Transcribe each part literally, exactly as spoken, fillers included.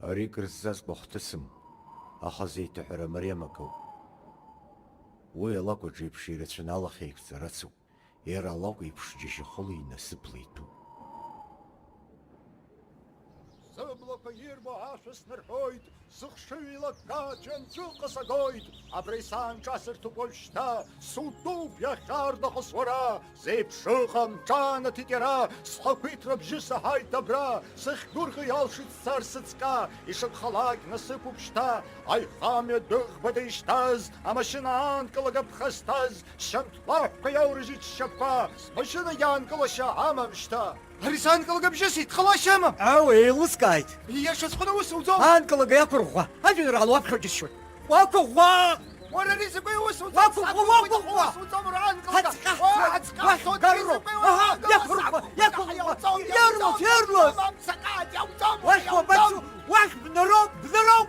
Ари кыр зҵазкуа хҭысым, аха зеиҭаҳәара мариам акоуп. Уи алакә аҿы еиԥш ирацәаны алахь еиқәҵара ацуп, иара алакә еиԥш џьашьахәыла инасыԥла иҭәуп. Сыблақәа ирбо ашәа снарҳәоит, сыхшыҩ еилакка аӡәы анҵәыҟа сагоит, абра исаанҿасырҭоуп уажәшьҭа, сутәуп иахьарнахыс уара, зеиԥш ыҟам, ҿаанаҭит иара, схақәиҭра бжьы саҳаит абра, сыхьгәырӷьо иалшеит сцар сыҵкы, ишакәхалак насыԥуп шьҭа, аихамҩа дәыӷба дышьҭаз, амашьына аанкылага ԥхасҭаз, шьамҭ лаҳәқәа иаурыжьит сшьапқәа, смашьына иаанкылашьа амам шьҭа. Ари саанкылага бжьысит, дҟалашьа амам! Ау, еилыскааит! Ииашаҵәҟьаны ус уӡом! Аанкылага иақәырӷәӷәа, ажәеинраала уаԥхьо џьысшьоит! Уақәыӷәӷәа! Уара ари закәи ус уӡом? Уақәыӷәӷәа, уақәыӷәӷәа! Ус уӡом, уара аанкылага! Ҳацҟьа! Уа, ҳацҟьа! Уахь уцоит, гарроуп! Ари закәи уара Аҳа, аанкылага? Иақәырӷәӷәа, Сакәыт, иақәырӷәӷәа! Иаурмац, иаурмац! Иаурмац! Сакаат, иауӡом, уахь иауӡом! Уабацо? Уахь бнароуп, бнароуп!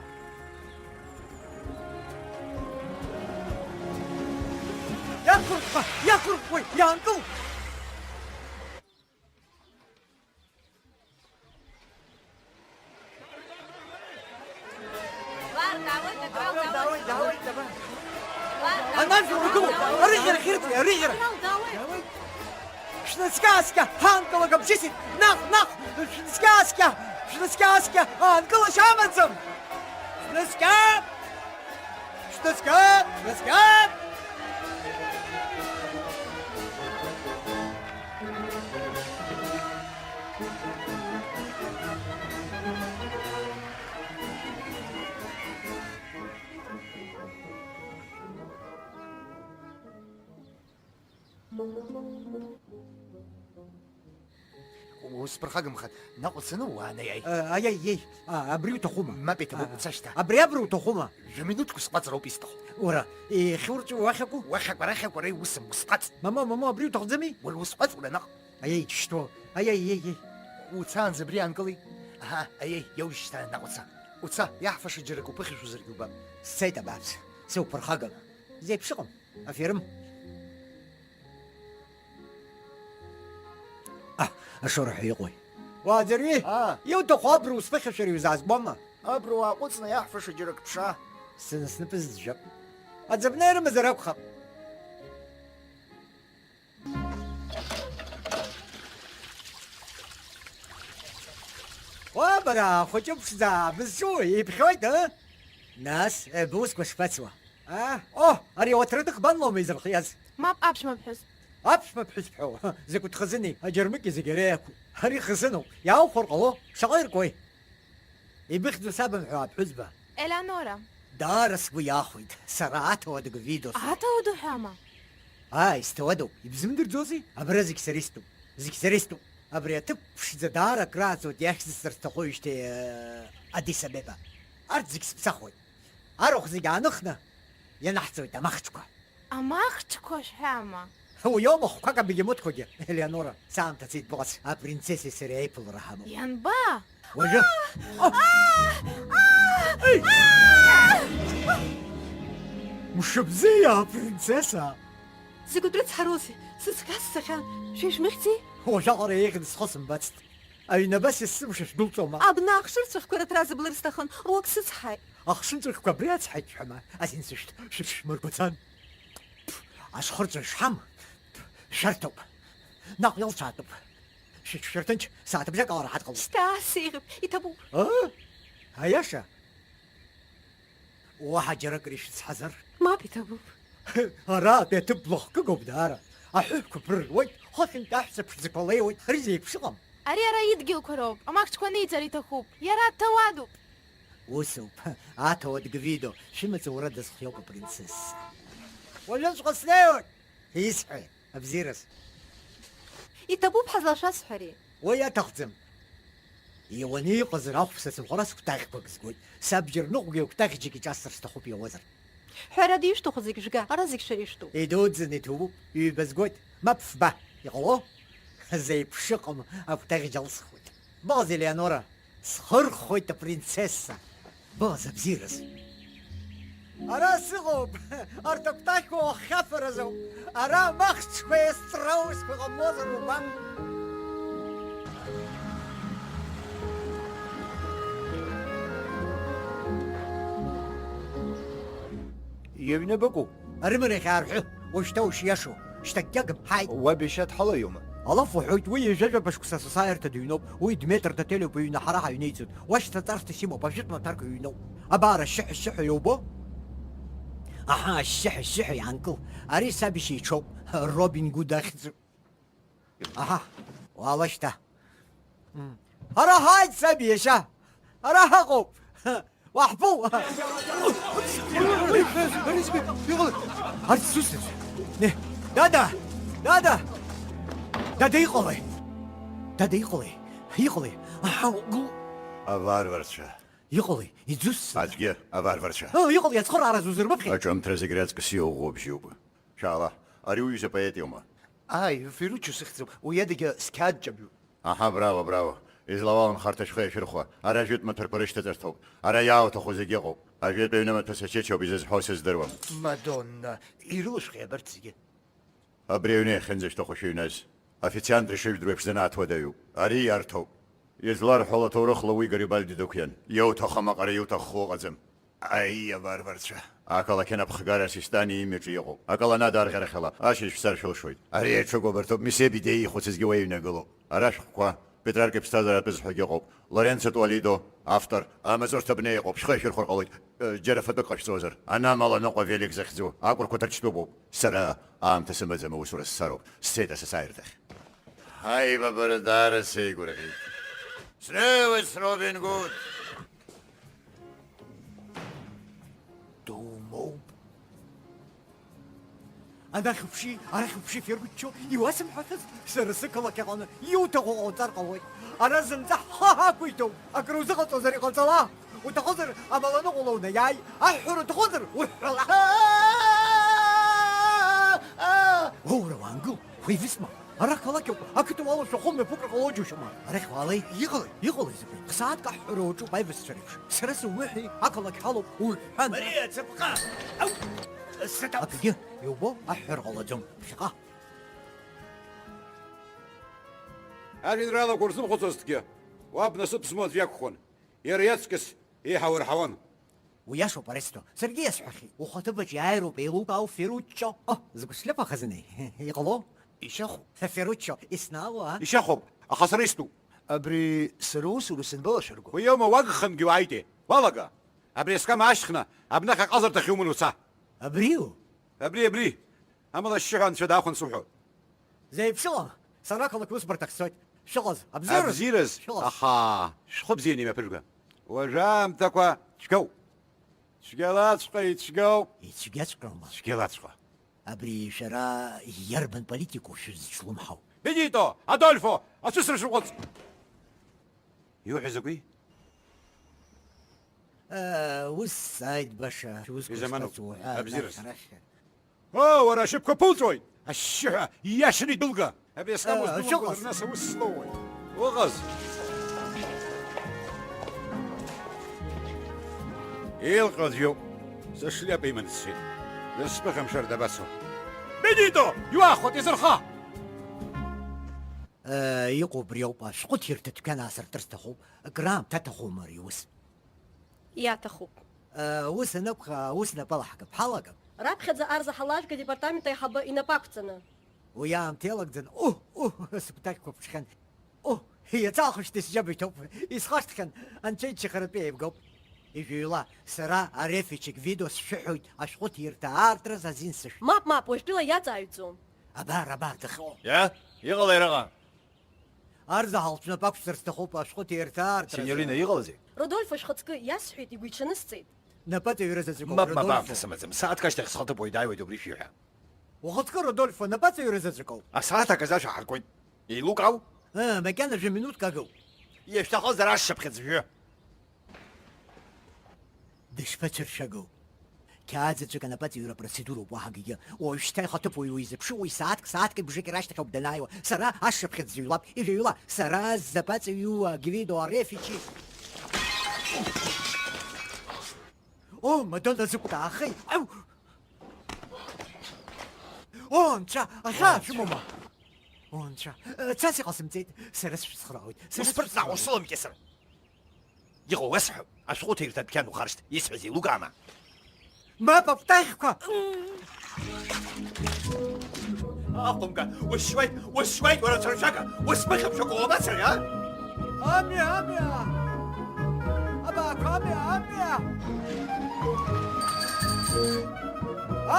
Иақәырӷәӷәа, иақәырӷәӷәоит, иаанкыл! Анаҩс ургылоуп! Арыӷьарахь ирҵеи, арыӷьарахь! Шәнаскьа-ааскьа, ҳаанкылага бжьысит! Наҟ, наҟ! Шәнаскьа-ааскьа, шәнаскьа-ааскьа, аанкылашьа амаӡам! Шәнаскьа! Шәнаскьа! Шәнаскьа! Усԥырхагамхат, наҟ уцаны уанаиааи. Э, аиеи, иеи, а, абри уҭахума? Мап иҭабуп, А, уца шьҭа. Абри абра уҭахума? Жәаминуҭк усҟәаҵроуп исҭаху. Уара, ихьурҵәуа уахьакәу? Уахьакәа, арахьакәа, ара иусым, усҟәаҵ. Мама, мама, абри уҭахӡами? Уара усҟәаҵ, уара наҟ. Аиеи, ишьҭоу, аиеи, иеи, иеи. Уцаанӡа абри аанкыли? Аҳа, аиеи, иоуи шьҭа, наҟ уца. Уца, иаҳфаша џьарак уԥыхьашәозаргьы убап. Сцеит, абааԥс, сыуԥырхагам. Зеиԥшыҟам, аферым. Аҳ, ашоура ҳәа иҟои? Уааӡырҩи? Аа. Иуҭаху абра усԥыхьашәара иузаазгома? Абра уааҟәыҵны иаҳфаша џьарак ԥша. Сынасныԥызӡәӡәап. Аӡабна ирымазар акәхап. Уа, бара, ахәыҷы ԥшӡа, бызҿу, ибхьоит, ы? Нас, э, бусқәа шԥацуа? А? О, ари ауаҭраҭых банлоума изырхиаз? Мап, аԥшәмаԥҳәыс. Аԥшәмаԥҳәыс бҳәоу? Закәытә хазыни, аџьармыкьа зегь ара иақәу. Ари хазыноуп, иааухәар ҟало, шаҟа иркуеи? Ибыхьӡу сабымҳәо, аԥҳәызба? Елеонора. Даара сгәы иахәеит, сара аҭауад Гвидо соуп. Аҭауад уҳәама? Ааи, сҭауадоуп, ибзымдырӡозеи? Абра зегь сара истәуп, зегь сара истәуп. Абри аҭыԥ ԥшӡа даара акрааҵуеит, иахьӡысҵар сҭахуижьҭеи, э, Адис Абеба. Арҭ зегь сыԥсахуеит. Арахә зегь ааныхны ианаҳҵоит амахҽқәа. Амахҽқәа шәҳәама? Уи аума хәқәак абегемоҭқәагьы, Елеонора, саамҭа цеит, быҟац, апринцесси сареи аиԥылара ҳамоуп. Ианба? Уажәы? О! Ей! Мшыбзиа, апринцесса! Закәытә рыцҳароузеи, сыцәгьа сцахьан, шәа ишәмыхьӡеи? Уажәаҟара еиӷьны схы сымбацт. Аҩны абас есымша шәдәылҵома? Абна ахшыҩҵәахқәа рыҭра зыблыр сҭахын, руак сыцҳаит. Ахшыҩҵәахқәа абри ацҳаит шәҳәама, азин сышәҭ, шәыԥшәмыргәаҵәан. Ашхырҵәа шҳам, шәарҭоуп. Наҟ иалцәаатәуп. Шәыҽшәырҭынч, сааҭыбжак ала раҳаҭ ҟалоит. Шьҭа сеиӷьуп, иҭабуп. Ыы? Аиаша? Уаҳа џьаракыр ишәыцҳазар? Мап, иҭабуп. Араатәи аҭыԥ блахкыгоуп даара. Аҳәыҳәқәа ԥырруеит, хыхьынтә аҳәса ԥшӡақәа леиуеит, ари зеиԥшыҟам. Ари ара идгьылқәа роуп, амахҽқәа аниҵар иҭахуп, иара дҭауадуп. Усоуп, аҭауад Гвидо, шәымаҵ аура дазхиоуп апринцесса. Уажәыҵәҟьа снеиуеит! Исҳәеи, абзиараз? Иҭабуп ҳазлашәасҳәари? Уи аҭахӡам. Иуаны иҟазар ахәԥса сыӷәӷәара сыкәтаӷьқәак згоит. Сабџьар ныҟәгаҩ акәтаӷь џьык иҿасҵар сҭахуп иауазар. Ҳәарада, ишәҭаху зегь шәга, ара зегь шәара ишәтәуп. Идуӡӡаны иҭабуп, ҩба згоит. Мап фба, иҟало? Зеиԥшыҟам акәтаӷь џьалсхуеит. Быҟаз, Елеонора, схырхәоит апринцесса. Быҟаз, абзиараз. Ара сыҟоуп, арҭ акәтаӷьқәа уаххьафаразоуп. Ара амахҽқәа еисҵраусқәа ҟамлозар убап. Иҩны быкәу? Арымарахь аарҳәы, уажәшьҭа ушиашоу. Шьҭа акгьы агым, ҳаит. Уаб иашьа дҳалаиоума? Алаф уҳәоит, уи ҩажәа шықәса асасааирҭа дыҩноуп, уи дметр дателиоуп иҩны, ҳара ҳаҩнеиҵоит. Уашьҭа ҵарҭас имоуп, ажәытә маҭәарқәа иҩноуп. Абар, ашьшьыҳәа-шьшьыҳәа иубо? Аҳа, ашьшьыҳәа-шьшьыҳәа, ианкыл. Ари саб иашьа иҽоуп, Робин Гуд ахьӡуп. Аҳа, уаала шьҭа. М. Ара ҳааит, саб иашьа! Ара ҳаҟоуп! Уаҳԥыл! Арҭ сусҭцәа! Не, дада! Дада! Дада, иҟалеи? Дада, иҟалеи? Иҟалеи? Аҳа, угыл! Аварварцәа! Иҟалеи? Иӡысӡа? Аӡәгьы, аварварцәа! Ы, иҟалеи, ацхыраара зузырмыԥхьеи? Аҿымҭра зегь раҵкыс иоуӷоу бжьуп. Шәаала, ари уҩыза поет иоума? Ааи, Феруччо сыхьӡуп, уи адагьы сқьаад ҷабҩуп. Аҳа, браво, браво. Излауалымхарҭа шәхы иашәырхәа. Ара жәытә маҭәарқәа рышьҭаҵарҭоуп. Ара иаауҭаху зегь ыҟоуп. Ажәытә аҩны маҭәа сачычоуп, изызҳәо сыздыруам. Мадонна, ирылашәхеи абарҭ зегьы? Абри аҩны иахьынӡашәҭаху шәыҩназ. Официант ишыжәдыруа еиԥш занааҭ уадаҩуп. Ари иарҭоуп. Изларҳәо ала ҭоурыхла уи Гарибальди дықәиан. Иуҭахым аҟара иуҭаххо ыҟаӡам. Аиа, варварцәа! Ақалақь анапхгара Систани имҩаҿы иҟоуп. Аколоннада арӷьарахьала ашьыжь шәцар шәылшоит. Ари аҽыкәабарҭоуп, Месебиде иихәыцызгьы уа иҩнагылоуп. Ара шәҟәқәа, Петрарка иԥсҭазаара атәы зҳәогьы ыҟоуп. Лоренцо Туалидо, автор, амаҵурҭа бна иҟоуп, шәхы иашәырхәар ҟалоит. Э, џьара фатәык ҟашәҵозар. Анамала аныҟәа Велик захьӡу, акәырқәа дырчтәуп. Сара аамҭа сымаӡам, аусура сцароуп. Сцеит асасааирҭахь. Ҳаибабара даара сеигәырӷьеит. Снеиуеит, Робин Гуд! Думоуп. Анахь уԥши, арахь уԥши, Феруччо, иуасымҳәахыз, сара сықалақь аҟны иуҭаху ҟауҵар ҟалоит. Ара зынӡа ҳхы ҳақәиҭуп, акры узыҟаҵозар иҟаҵала. Уҭахозар, амаланыҟәала унаиааи, аҳәҳәара уҭахозар, уҳәҳәала. Ура, уаангыл, уаҩызма? Ара ақалақь ауп, ақыҭа уалоушәа хәымҩаԥук рҟало џьушьома. Арахь уаалеи? Иҟалеи? Иҟалеи закәи? Хсааҭк аҳәҳәара уаҿуп аибашьцәа реиԥш. Сара сыуҳәеи, ақалақь ҳалоуп, уҳәҳәан. Мариа, ацаԥҟа! Ау! Саҭа! Акгьы, иубо, аҳәҳәара ҟалаӡом, ԥхьаҟа. Ажәеинраалақәа урзымхәыцуазҭгьы, уаб насыԥ змоу аӡә иакәхон. Иара иаҵкыс еиҳа урҳауан. Уиашоуп, Аресто, саргьы иасҳәахьеит, ухаҭыԥаҿ иааироуп, еилукаау Феруччо. О, закә шлиапа хазынеи! Иҟало? Ишьахәуп. Феруччо, иснаало, а? Ишьахәуп, аха сара истәуп. Абри сара усура санбалашәырго. Уи аума уагхангьы уааитеи? Уалага! Абри асқама аашьҭхны, абнахь аҟазарҭахь иуманы уца. Абриу? Абри, абри! Амала ашьшьыҳәа анцәа даахәан суҳәоит. Зеиԥшылам, сара ақалақь усбарҭахь сцоит. Шәыҟаз, абзиараз? Абзиараз, шәыҟаз. Аха шәхы бзианы имҩаԥыжәга. Уажәы аамҭақәа цәгьоуп. Цәгьалаҵәҟьа ицәгьоуп. Ицәгьаҵәҟьома? Цәгьалаҵәҟьа. Абри шәара иарбан политикоу шәызҿлымҳау? Бенито! Адольфо! Асасра шәыҟәыҵ! Иуҳәо закәи? Э, ус сааит, баша, шәусқәа изаманоуп, шԥацу уҳәа, абзиараз. Арахь, арахь. Оо, уара ашьапқәа ԥуҵәоит! Ашьшьыҳәа, ииашаны идәылга! Абри асқам, э, уздәылымго шәыҟаз. Нас аус слоуеит. Уҟаз! Илҟьо аӡә иоуп. Сышшляпа иманы дцеит. Дысԥыхьамшәар дабацо? Бенито! Иуаахәот, изырха! Э, иҟоу убри ауп, ашәҟәыҭирҭа дәқьан аасыртыр сҭахуп, акраамҭа аҭахума ари аус? Иаҭахуп. Э, ус анакәха, аус напала ҳкып, ҳалагап. Раԥхьаӡа арзаҳал ажәга адепартамент аиҳабы инапы ақәҵаны. Уи аамҭа иалагӡан, уҳ, уҳ, сыгәҭакқәа ԥҽхьан. Уҳ, иацы аахәышьҭ исџьаб иҭоуп, исхашҭхьан, анцәа иччахаратәы еибгоуп. Ижәыҩла, сара арефичик Видо сшәыҳәоит, ашәҟәыҭирҭа аартра азин сышәҭ. Мап, мап, уажәтәыла иаҵааҩӡом. Абар, абар, дыхҟьо. Иа? Иҟалеи араҟа? Арзаҳал шәнапы ақәсҵар сҭахуп, ашәҟәыҭирҭа аартра азы. Синьорино, иҟалазеи? Родольфо шәхаҵкы иасҳәеит, игәиҽанысҵеит. Напаҵаҩра заҵәык ауп, мап, мап, Родольфо. Аамҭа сымаӡам. Сааҭк ашьҭахь схаҭыԥуаҩ дааиуеит, убри шәиҳәа. Ухаҵкы, Родольфо, напаҵаҩра заҵәык ауп. Асааҭ аказы шәаҳаркуеит. Еилукаау? Ыы, макьана жәа-минуҭк агоуп. Ишәҭахызар ашшыԥхьыӡ жәы. Дышԥацәыршәагоу? Қьаад заҵәык анапаҵаҩра апроцедуроуп, уаҳа акгьы. Уажәшьҭа ихаҭыԥуаҩ уизыԥшу уи сааҭк, сааҭки бжаки рашьҭахь ауп данааиуа. Сара ашшыԥхьыӡ зыҩлап, ижәыҩла, сара сзапаҵаҩу Гвидо Арефичи. О, Мадонна зықәтаахеи! Ау! О, анцәа, аӷьаа шәымоума? О, анцәа, э, цас иҟасымҵеит, сара сшәыцхраауеит, сара сшәыцхраауеит. Усԥырҵ наҟ, усылам, кьысыр! Иҟоу уасҳәап, ашәҟәыҭаҩырҭа адәқьан ухаршҭ, исҳәаз еилукаама? Мап, акәтаӷьқәа! Ахәымга, усшьуеит, усшьуеит, уара, цәыршәага, усԥыхьап шәакәу уамацари, а? Амҩа, амҩа! Абаақәа, амҩа, амҩа!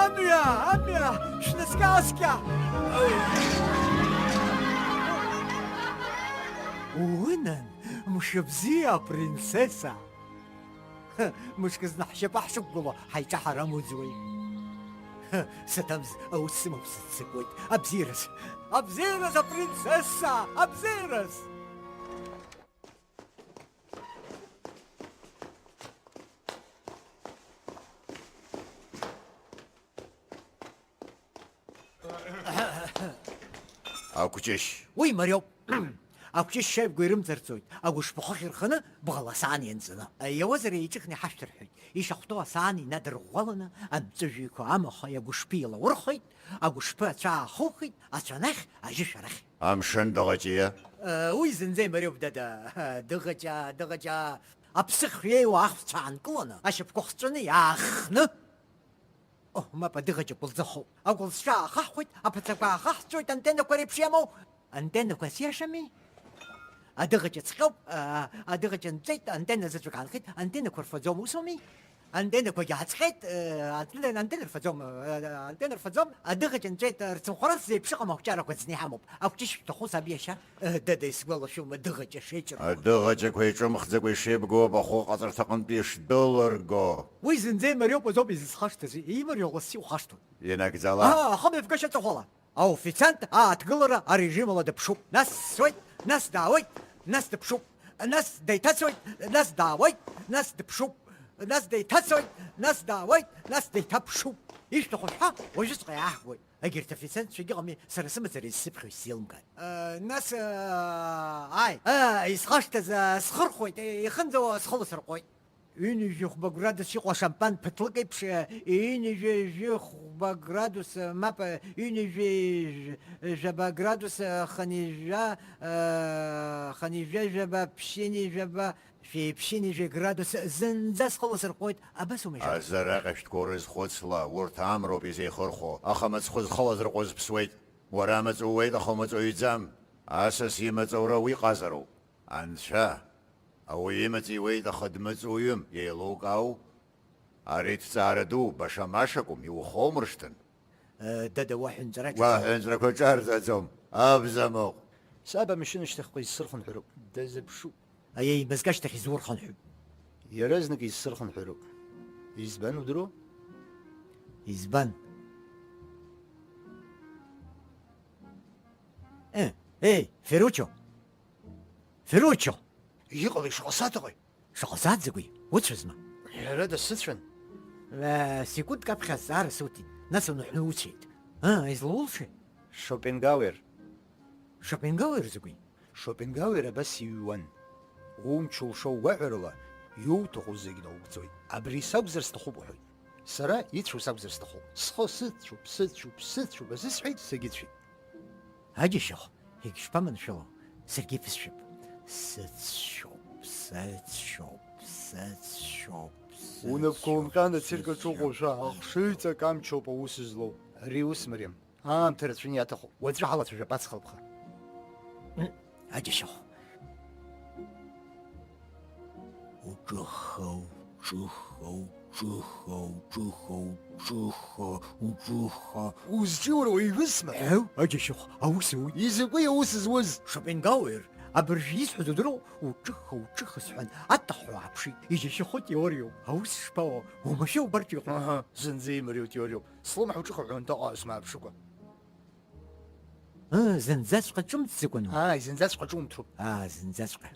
Амҩа, амҩа! Шәнаскьа-ааскьа! Уунан, мшыбзиа, апринцесса! Мышкы зны ҳшьапы ҳшықәгыло, ҳаиҿаҳар амуӡуеи? Саҭамз, аус сымоуп, сыццакуеит. Абзиараз! Абзиараз, апринцесса! Абзиараз! Акәҷышь. Уи мариоуп. Акәҷышь шьаҩбго ирымҵарҵоит. Агәышԥы хыхь рханы, бӷала асаан ианҵаны. Иауазар еиҿыхны иҳашәҭырҳәоит. Ишахәҭоу асаан инадырӷәӷәаланы, амҵәыжәҩақәа амаха агәышԥы илаурхәеит, агәышԥы ацәа аахухит, ацәанахь, ажьышә арахь. Амшын дыӷаҷиа? Уи зынӡа имариоуп, дада. Дыӷаҷа, дыӷаҷа. Аԥсыхҩеиуа ахәцәа аанкыланы, ашьапқәа хҵәаны иаахны. О, мап, адыӷаҷа кәылӡахоуп. Акәылӡцәа аахаҳхуеит, аԥацақәа аахаҳҵәоит, антеннақәа реиԥш иамоу. Антеннақәа сиашами? Адыӷаҷа ҵҟьоуп, аа, адыӷаҷа нҵәеит, антенна заҵәык аанхеит, антеннақәа рфаӡом, усоуми? Антеннақәагьы ааҵҟьеит, э, антенна, антенна рфаӡом, э, антенна рфаӡом, адыӷаҷа нҵәеит, э, рцынхәра зеиԥш ыҟам ақәҿиарақәа ӡны иҳамоуп. Акәҷышь шәҭаху, саб иашьа? Э, дада, исгәалашәома, адыӷаҷа шеиҿырхуа? Адыӷаҷақәа иҿымхӡакәа ишеибгоуп ахәы ҟаҵарҭаҟынтәи ишдәылырго. Уи зынӡа имариоуп азоуп изызхашҭыз, имариоу лассы иухашҭуеит. Инагӡала. Аа, ахымҩаԥгашьа ҵыхәала. Аофициант ааҭгылара арежим ала дыԥшуп. Нас дцоит, нас даауеит, нас дыԥшуп. Нас деиҭацоит, нас даауеит, нас дыԥшуп. Нас деиҭацоит, нас даауеит, нас деиҭаԥшуп. Ишәҭаху шәҳәа, уажәыҵәҟьа иааҳгоит. Егьырҭ афицентцәагьы ыҟами, сара сымацара изсыԥхьо исзеилымкааит. Э, нас, э, ааи, э, исхашҭыз, э, схырхуеит, э, ихынӡауа схы ласырҟәуеит. Ҩынҩажәи хәба градус иҟоу ашампан ԥыҭлык еиԥш, э, ҩынҩажәи хәба градус, э, мап, э, ҩынҩажәи жәаба градус, э, хынҩажәа, э, хынҩажәа жәаба, ԥшьынҩажәаба, Шәи ԥшьынҩажәи градус зынӡа схы ласырҟәуеит, абас аума ишәасҳәо? Азараҟа шәҭкур изхәыцла, урҭ амроуп изеихырхәо, аха мыцхәы зхы лазырҟәуаз ԥсуеит. Уара амаҵ ууеит, аха умаҵ уҩӡам. Асас имаҵ аура уи ҟазароуп. Анцәа! Ауаҩы имаҵ иуеит, аха дмыҵ уҩым, еилукаау? Ари ҭҵаара ду, баша-машакәым, иухоумыршҭын. Э, дада, уаҳәынҵәараҿы. Уаҳәынҵәрақәа ҿарҵаӡом, абзамыҟә. Саб амашьына шьҭахьҟа изсырхынҳәроуп, дазыԥшуп. Аиеи, мызкы ашьҭахь изурхынҳәып. Иаразнак изсырхынҳәроуп. Избан удыруа? Избан? Э, ей, Феручо! Феручо! Иҟалеи, шаҟа сааҭ ыҟои? Шаҟа сааҭ закәи? Уцәазма? Ҳәарада, сыцәан. Э, секундк аԥхьа азҵаара суҭеит, нас уныҳәны уцәеит. Ыы, излоулшеи? Шопенгауер. Шопенгауер закәи? Шопенгауер абас иҩуан. Умч улшо угәаҳәарыла, иуҭаху зегь наугӡоит. Абри сакәзар сҭахуп уҳәоит. Сара ицәоу сакәзар сҭахуп. Схы сыцәоуп, сыцәоуп, сыцәоуп азысҳәеит, сагьыцәеит. Аџьашьахә, егьшԥаманшәало, саргьы ифысшәап. Сыцәшьоуп, сыцәшьоуп, сыцәшьоуп, сыцәшьоуп. Унапқәа умҟьан, ацирк аҿы уҟоушәа, ахшыҩҵак амчоуп аус злоу. Ари ус мариам. Аамҭа рацәаны иаҭахуп. Уаҵәы ҳалацәажәап, аҵх алԥха. Аџьашьахә. Уҿыха, уҿыха, уҿыха, уҿыха, уҿыха, уҿыха. Узҿи уара, уаҩ ҩысма? Еу, аџьашьахә, аус ауеит. Изакәи аус зуаз? Шопенгауер, абыржә исҳәаз удыруоу, уҿыха, уҿыха сҳәан, аҭахҳәа ааԥшит. Иџьашьахо теориоуп. Аус шԥаҟоу? Уамашәа убарҭ иҟоуп. Аҳа, зынӡа имариоу теориоуп. Слымҳа уҿыха ҳәа унтаҟа смааԥшыкәа. Ыы, зынӡаҵәҟьа ҿымҭӡакәану? Ааи, зынӡаҵәҟьа ҿумҭроуп. Аа, зынӡаҵәҟьа.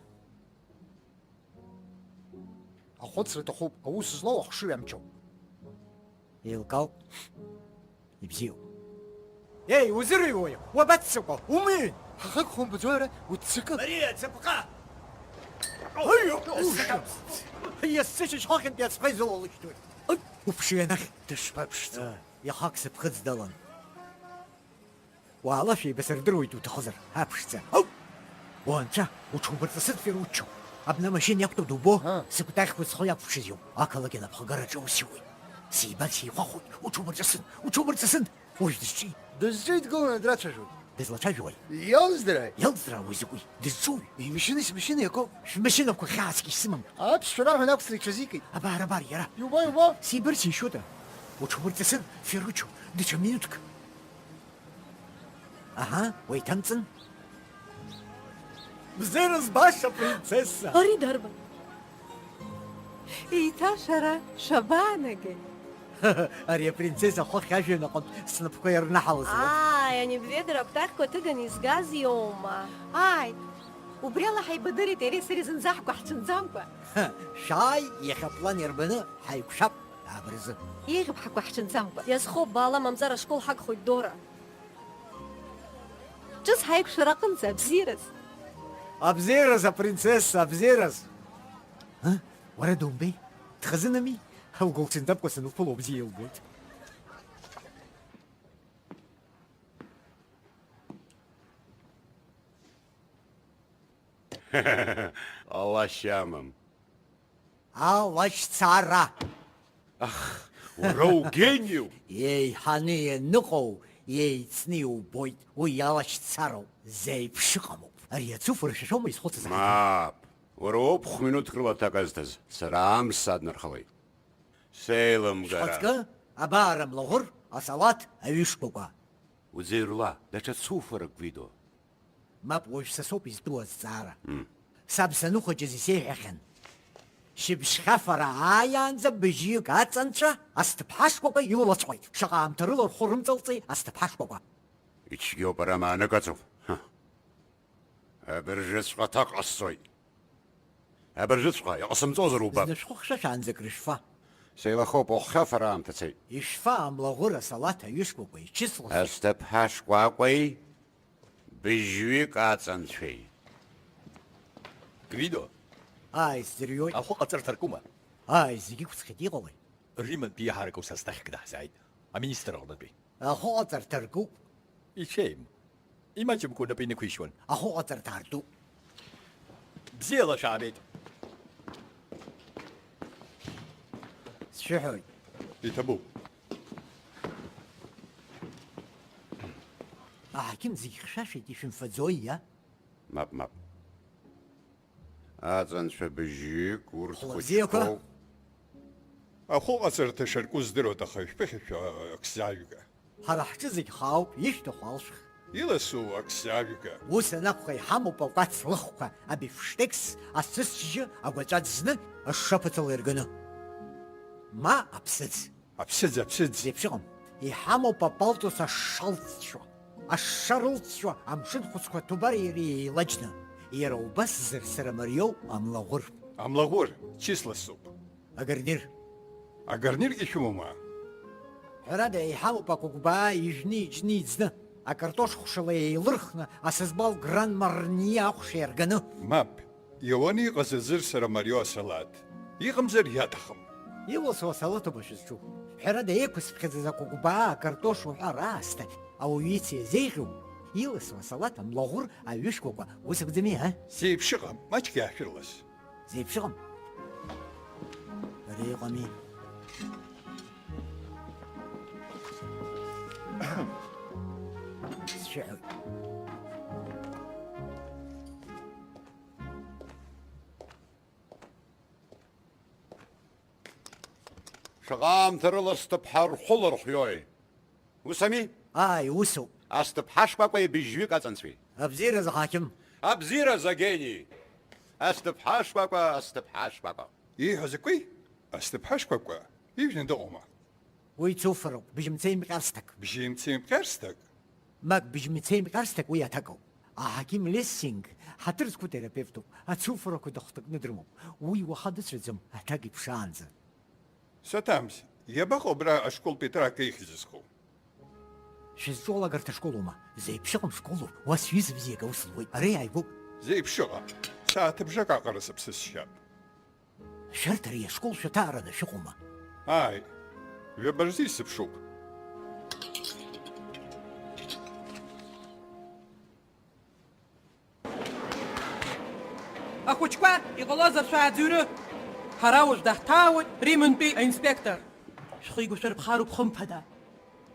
Ахәыцра аҭахуп, аус злоу ахшыҩ амчоуп. Еилкаауп. Ибзиоуп. Еи, узырыҩуеи? Уабаццакуа? Умыҩын! Ҳахак хумбаӡои ара? Уццакы! Мариа, ӡапҟа! Ой, ой, ой, ой. Иасышьҭ хыхьынтә иацәа изылалышьҭуеит. Ой, уԥшы ианахь. Дышԥаԥшӡо? Э, иахак сыԥхыӡ далан. Уаала шәеибасырдыруеит уҭахызар, аԥшӡа. Ау! Уанцәа, уҽумырҵысыҵәҟьар уччо. Абна амашьына иақәтәоу дубо, ҳа, сыкәтаӷьқәа зхы иақәԥшыз иоуп. Ақалақь анапхгараҿы аус иуеит. Сибан сихәахәоит, уҽумырҵысын, уҽумырҵысын! Уажә дызҿи? Дызҿи, дгыланы драцәажәоит. Дызлацәажәои? Иалздырааи? Иалздыраа уи закәи? Дызҿуи? Имашьынеи смашьынеи акоуп. Шәмашьынақәа хьаасгьы исымам. Аԥсшәа раҳәан ақәҵра иҽазикит. Абар, абар, иара. Иубо, иубо? Сибар сишьода? Уҽумырҵысын, Феручо, даҽа минуҭк. Аҳа, уеиҭамҵын. Бзиара збаша, принцесса! Ари дарбан? Еиҭа шәара шәабаанагеи? Ари апринцесса хыхь ажәҩан аҟынтә снапқәа ирнаҳалаз лоуп. Ааи, ани бведра акәтаӷьқәа ҭыганы изгаз иоума? Ааи, убри ала ҳаибадырит иареи сареи зынӡа ҳгәы ҳҽанӡамкәа. Ҳа, шәааи, иахьа аплан иарбаны ҳаиқәшәап, абразы. Еиӷьуп ҳгәы ҳҽанӡамкәа. Иазхоуп, баала, мамзар ашкол ҳагхоит, Дора. Ҿыц ҳаиқәшәар аҟынӡа, абзиараз. Абзиараз, апринцесса, абзиараз! Ы? Уара думбеи? Дхазынами? Угәы лҽанӡамкәа сануԥыло бзиа илбоит. Ҟалашьа амам. Алашьцара! Ах, уара угениуп! Еиҳаны ианыҟоу, еицны иубоит, уи алашьцароуп, зеиԥш ыҟамоуп. Ари ацуфара шәашәоума изхәыцыз аҳаҭыр? Мап! Уара уоуп хә-минуҭк рыла аҭак азҭаз, сара амш саднархауеит. Сеилымгара. Шәхаҵкы, абар амлаӷәыр, асалаҭ, аҩышкәакәа. Уӡырҩла, даҽа цуфарак, Гвидо. Мап, уажә са соуп изтәу азҵаара. Мм. Саб саныхәыҷыз исеиҳәахьан. Шьыбжьхьафара ааиаанӡа быжьҩык аҵанҵәа асҭыԥҳашкәакәа илалаҵәҟьеит. Шаҟа аамҭа рыла рхәы рымҵалҵеи асҭыԥҳашкәакәа. Ицәгьоуп, ара маанак ыҵоуп. Ҳы. Абыржәыҵәҟьа аҭак ҟасҵоит. Абыржәыҵәҟьа, иҟасымҵозар убап. Зны шәҟәы хшәашәаанӡа акрышәфа. Сеилахоуп, уххьафара аамҭа цеит. Ишәфа амлаӷәыр асалаҭ аҩышкәакәеи чысласи. Асҭыԥҳашкәакәеи быжьҩык аҵанцәеи. Гвидо. Ааи, сӡырҩуеит. Ахәы ҟаҵарҭа ркума? Ааи, зегьы ықәҵхьеит, иҟалеи? Римантәи иаҳаракы ус асҭахьк даҳзааит, аминистр аҟнытәи. Ахәыҟаҵарҭа ркуп. Иҽеим. Имаҷымкәа унапы инықәишьуан. Ахәыҟаҵарҭа артуп. Бзиала шәаабеит. Сшәыҳәоит. Иҭабуп. Аҳақьым зегь хьшәашәеит, ишәымфаӡои, иа? Мап, мап. Аҵанцәа быжьҩык, урҭ хәыҷқәоуп. Ахәыҟаҵарҭа шарку здыруада, аха ишәԥыхьашәа аксзаажәга. Ҳара ҳҿы зегь хаауп, ишәҭаху алшәх. Иласу аксзаажәга. Ус анакәха, иҳамоуп акәац лыхқәа, абифштекс, асыс жьы, агәаҵәа ӡны, ашша ԥыҭала ирганы. Ма аԥсыӡ. Аԥсыӡ, аԥсыӡ. Зеиԥш ыҟам. Иҳамоуп апалтус ашша лҵшәа. Ашша рылҵшәа, амшын хәыцқәа ҭубар иара еилаџьны. Иара убас зырсыра мариоу амлаӷәыр. Амлаӷәыр, числа соуп. Агарнир. Агарниргьы шәымоума? Ҳәарада, иҳамоуп акәыкәбаа ижәны, иџьны, иӡны, акартош хәшала еилырхны, асызбал гран марниа ахәша иарганы. Мап. Иауаны иҟаз азырсра мариоу асалаҭ. Иҟамзар иаҭахым. Иуасу асалаҭ аума шәызҿу? Ҳәарада, еиқәысԥхьаӡаз акәыкәбаа, акартош уҳәа раасҭа, ауаҩы ицеи азеиӷьу, иласу асалаҭ, амлаӷәыр, аҩышкәакәа, ус акәӡами, а? Зеиԥш ыҟам, маҷк иаашәырлас. Зеиԥш ыҟам. Ари ыҟами. Сшәыҳәоит. Шаҟа аамҭа рыла сҭыԥҳа рхәы лырхиои? Ус ами? Ааи, усоуп. Асҭыԥҳа шкәакәеи быжьҩык аҵанҵәеи. Абзиараз, аҳақьым. Абзиараз, агени! Асҭыԥҳа шкәакәа, асҭыԥҳа шкәакәа. Ииҳәо закәи? Асҭыԥҳа шкәакәа ижәны дыҟоума? Уи цуфароуп, быжьымцеи мҟьарсҭак. Бжьымцеи мҟьарсҭак? Мак быжьымцеи мҟьарсҭак уи аҭак ауп. Аҳақьым Лессинг ҳаҭыр зқәу терапевтуп, ацуфарақәа дыхҭакны дрымоуп. Уи уаха дыцәаӡам, аҭак иԥшаанӡа. Саҭамз, иабаҟоу абра ашколтәи атрак еихьӡызху? Шәызҿу алагарҭа школума? Зеиԥшыҟам школуп, уа сҩыза бзиак аус луеит, ара иааигәоуп. Зеиԥшыҟам, сааҭыбжак аҟара сыԥсы сшьап. Шәарҭ ари ашкол шәаҭаараны шәыҟоума? Ааи, ҩабарзы исыԥшуп. Ахәыҷқәа, иҟалозар шәааӡырҩы! Ҳара уажә даҳҭаауеит Римынтәи аинспектор. Шәхы игәышәырԥхароуп, хымԥада.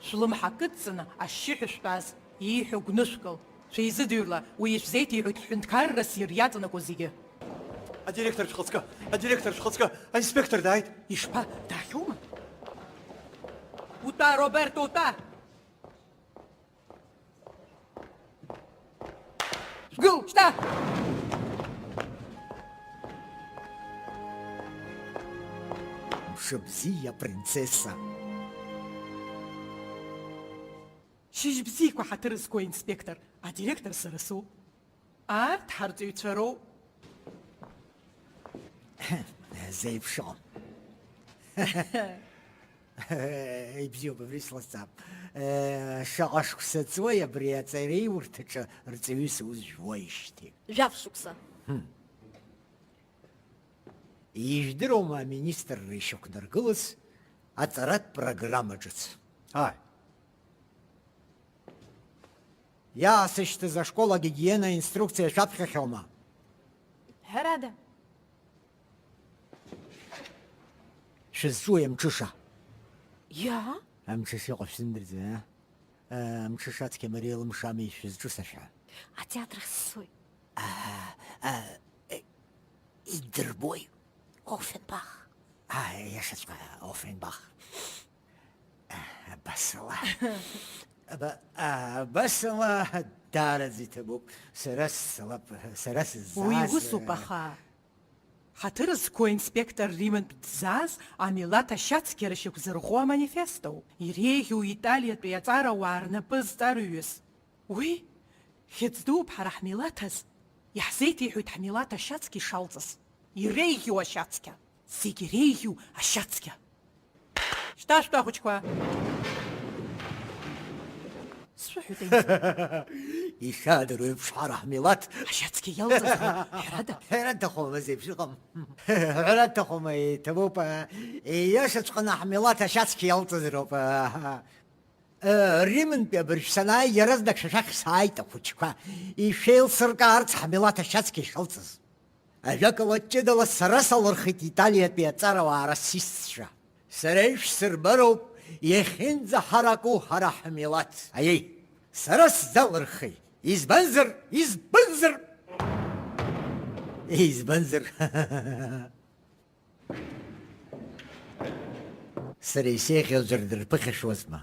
Шәлымҳа кыдҵаны ашьшьыҳәа шәтәаз, ииҳәо гәнышәкыл. Шәеизыдыҩрла, уи ишәзеиҭеиҳәоит ҳҳәынҭқарра ссир иаҵанакуа зегьы. Адиректор шәхаҵкы, адиректор шәхаҵкы, аинспектор дааит. Ишԥа, даахьоума? Утәа, Роберто, утәа! Гыл, шьҭа! Мшыбзиа, принцесса! Шьыжьбзиақәа, ҳаҭыр зқәу аинспектор, адиректор сара соуп. Арҭ ҳарҵаҩцәа роуп. Зеиԥшроу. Ибзиоуп, абри сласҵап. Шаҟа шықәса ҵуеи абри аҵареиурҭаҿы рҵаҩыс аус жәуеижьҭеи? Жәаф шықәса. Ижәдыруама аминистрра ишьақәнаргылаз аҵаратә программа ҿыц? Ааи. Иаасышьҭыз ашкол агигиена инструкциа шәаԥхьахьоума? Ҳәарада. Шәызҿуи амҽыша? Иа? Амҽыша иҟоу шәзымдырӡои, а? Э, амҽыша ацқьа Мариа лымшами шәызҿу сашәа? Атеатр ахь сцоит. А, а, э, идырбои? Офенбах. А, иашаҵәҟьа, Офенбах. Абасала. Аба-, а, абасала даараӡа иҭабуп. Сара сцалап, сара сыззааз, Уи усуп, э, аха ҳаҭыр зқәу аинспектор Римонт дыззааз амилаҭ ашьацқьара шьақәзырӷәӷәо аманифестоуп. Иреиӷьу Италиатәи аҵарауаа рнапы зҵарҩыз. Уи хьыӡ дууп ҳара ҳмилаҭ азы. Иаҳзеиҭеиҳәоит ҳмилаҭ ашьацқьа ишалҵыз. Иреиӷьу ашьацқьа. Зегь иреиӷьу ашьацқьа. Шьҭа шәтәа, ахәыҷқәа! Сшәыҳәоит, аинспектор. Ишәаадыруеиԥш, ҳара ҳмилаҭ. Ашьацқьа иалҵыз роуп, ҳәарада. Ҳәарада ҭахума, зеиԥш ыҟам. Ҳәарада ҭахума, иҭабуп, а, ииашаҵәҟьаны ҳмилаҭ ашьацқьа иалҵыз роуп, а. Э, Римынтәи абыржә санааи, иаразнак шәа шәахь сааит, ахәыҷқәа. Ишәеилсыркаарц ҳмилаҭ ашьацқьа ишалҵыз. Ажәакала, ҷыдала сара салырхит Италиатәи аҵарауаа расистцәа. Сара ишәсырбароуп иахьынӡаҳараку ҳара ҳмилаҭ. Аиеи, сара сзалырхи. Избанзар, избанзар, избанзар. Сара исеиӷьу аӡәыр дырԥыхьашәозма?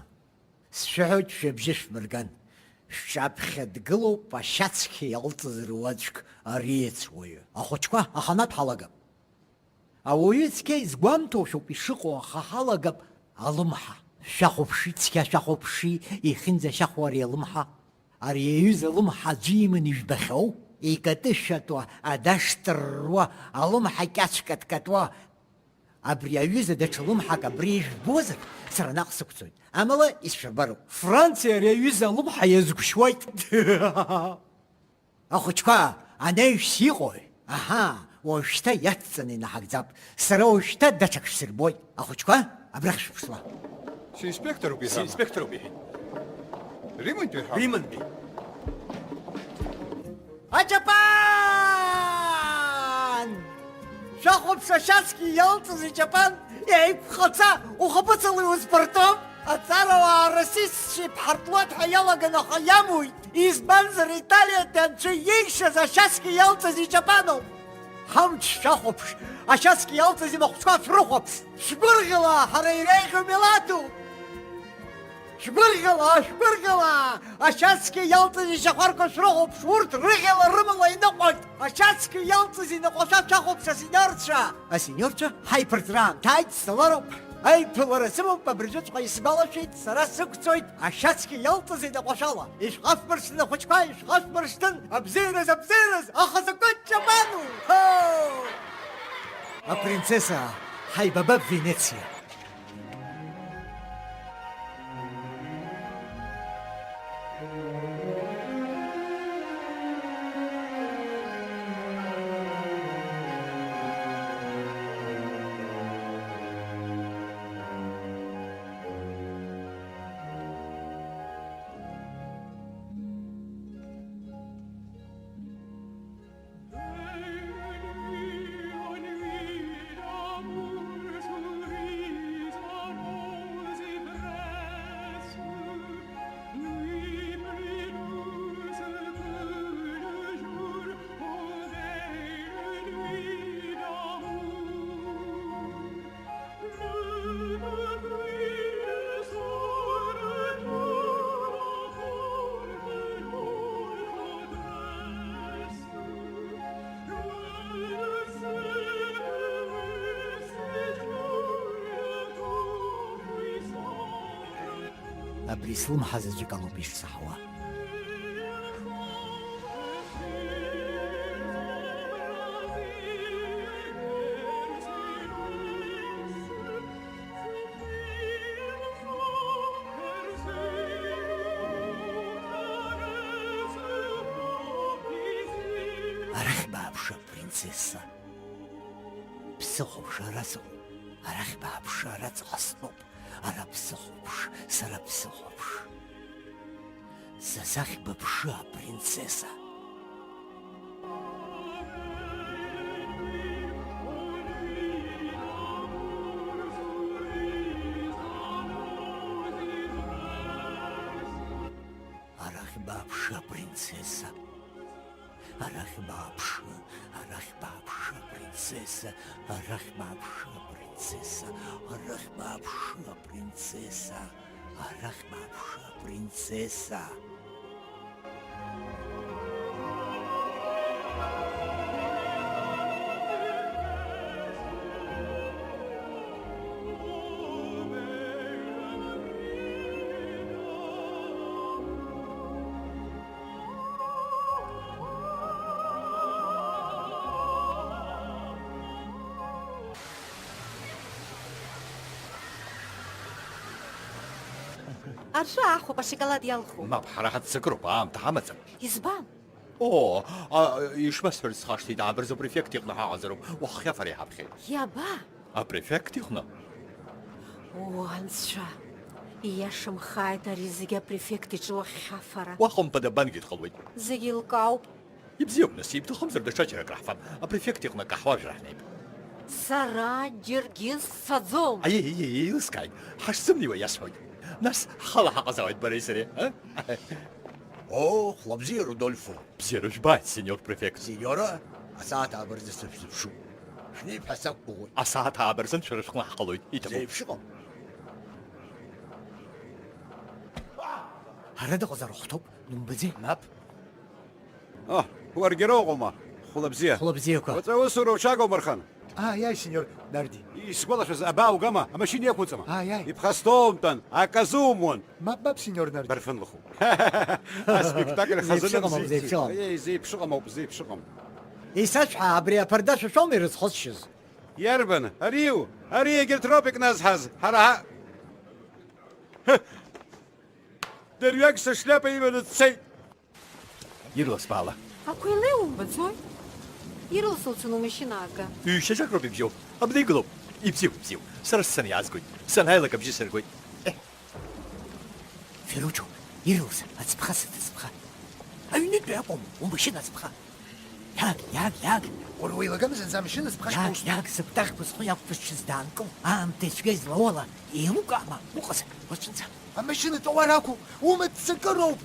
Сшәыҳәоит, шәыбжьы шәмырган. Шәҿаԥхьа дгылоуп ашьацқьа иалҵыз руаӡәк, ари иеҵуаҩы. Ахәыҷқәа, аханатә ҳалагап. Ауаҩы цқьа изгәамҭошәоуп ишыҟоу, аха ҳалагап алымҳа. Шәахәаԥши, цқьа шәахәаԥши, ихьынӡашьахәу ари алымҳа. Ари аҩыза алымҳа аӡәы иман ижәбахьоу? Икатышәатәуа, адаш ҭырруа, алымҳа кьацә каткатуа. Абри аҩыза даҽа лымҳак абри ижәбозар, сара наҟ сықәцоит. Амала, исшәырбароуп. Франциа ари аҩыза алымҳа иазгәышьуеит. Ахәыҷқәа, анаҩс иҟои? Аҳа, уажәшьҭа иацҵаны инаҳагӡап. Сара уажәшьҭа даҽак шәсырбоит. Ахәыҷқәа, абрахь шәыԥшла. Синспектор убиҳәама? Синспектор убиҳәеит. Римонтәи ҳәа? Римонтәи. Аҷапан! Шәахәаԥш, ашьацқьа иалҵыз иҷапан, еиқәхаца, ухаԥыцала иузбартәом! Аҵарауаа расистцәа иԥҳартлоит ҳәа иалаган, аха иамуит. Избанзар, Италиатәи анцәа иеишаз ашьацқьа иалҵыз иҷапаноуп. Ҳамч шәахәаԥш, ашьацқьа иалҵыз имахәҭқәа шәрыхәаԥш. Шәгәырӷьала, ҳара иреиӷьу милаҭуп. Шәгәырӷьала, шәгәырӷьала, ашьацқьа иалҵыз ишьахәарқәа шәрыхәаԥш, урҭ рыӷьала рымала иныҟәоит. Ашьацқьа иалҵыз иныҟәашәа шәахәаԥш, асениорцәа! Асениорцәа, ҳаиԥырҵра аамҭа ааит, сцалароуп. Аиԥылара сымоуп, абыржәыҵәҟьа исгәалашәеит, сара сықәцоит, ашьацқьа иалҵыз иныҟәашәала. Ишәхашәмыршҭын, ахәыҷқәа, ишәхашәмыршҭын, абзиараз, абзиараз, аха закәытә ҷапану! Ҳо! Апринцесса, ҳаибабап Венециа! Абри слымҳа заҵәык алоуп ишсаҳауа. Арахь бааԥшы, принцесса. Бсыхәаԥш, ара сыҟоуп. Арахь бааԥшы, ара ҵаҟа стәоуп. Ара бсыхәаԥш, сара бсыхәаԥш. Са сахь быԥшы, апринцесса. Арахь бааԥшы, апринцесса. Арахь бааԥшы, арахь бааԥшы, апринцесса, арахь бааԥшы, апринцесса, арахь бааԥшы, апринцесса, арахь бааԥшы, апринцесса. Ашәы аахәап, ашоколад иалху. Мап, ҳара ҳаццакыроуп, аамҭа ҳамаӡам. Избан? О, а, ишбасҳәарц схашҭит, аа, бырзу апрефект иҟны ҳаҟазароуп, уаххьа фара иҳаԥхьеит. Иаба? Апрефект иҟны. О, анцәа! Ииашамхааит ари зегьы апрефект иҿы уаххьафара. Уа хымԥада бангьы дҟалоит. Зегь еилкаауп. Ибзиоуп, нас, ибҭахымзар даҽаџьарак раҳфап. Апрефект иҟны акаҳуажәра ҳнеип. Сара џьаргьы сцаӡом. Аиеи, аиеи, еилыскааит. Ҳашзымнеиуа иасҳәоит. Нас ҳхала ҳаҟазаауеит бареи сареи, а? О, хәлабзиа, Рудольфо. Бзиара жәбааит, сеньор префект. Сеньора, асааҭ ааба рзы сышәзыԥшуп. Шәнеип ҳәа сақәгәыӷуеит. Асааҭ ааба рзын шәара шәҟны ҳҟалоит, иҭабуп. Зеиԥшыҟам. Ара дыҟазар ухәҭоуп, думбаӡеи? Мап. О, уаргьы ара уҟоума? Хәлабзиа. Хәлабзиақәа. Уаҵәы аусура уҽагумырхан. Ааи, ааи, сеньор Нарди. Исгәалашәаз, абаа угама, амашьына иақәуҵама? Ааи, ааи. Иԥхасҭоумтәан, аказумуан. Мап, мап, сеньор Нарди. Барфын лыхуп. Аспектакль хазынам. Зеиԥшыҟам ауп, зеиԥшыҟам. Аиеи, зеиԥшыҟам ауп, зеиԥшыҟам. Исашәҳәа, абри аԥарда шәашәома ирызхысшьыз? Иарбан? Ариу? Ари егьырҭ роуп икназҳаз. Ҳара ҳа-, дырҩегь сышляпа иманы дцеит. Ирлас баала. Ақәа илеиу умбаӡои? Ирлас лцын умашьына аага. Ҩ-шьаҿак роуп ибжьоу. Абна игылоуп. Ибзиоуп, ибзиоуп. Сара сцаны иаазгоит. Санааилак абжьы сыргоит. Еҳ. Феручо, Ирлас, ацыԥха сыҭыӡԥха. Аҩнытәи акәым, умашьына ацыԥха. Иааг, иааг, иааг! Уара уеилагама зынӡа амашьына зыԥхашьоу? Иааг, иааг, сыгәҭахьқәа схы иақәԥысшьыз даанкыл, аамҭа ицәгьа излауала, еилукаама, уҟаз, уаҵәынӡа. Амашьына ҵауар акәу, умыццакыроуп!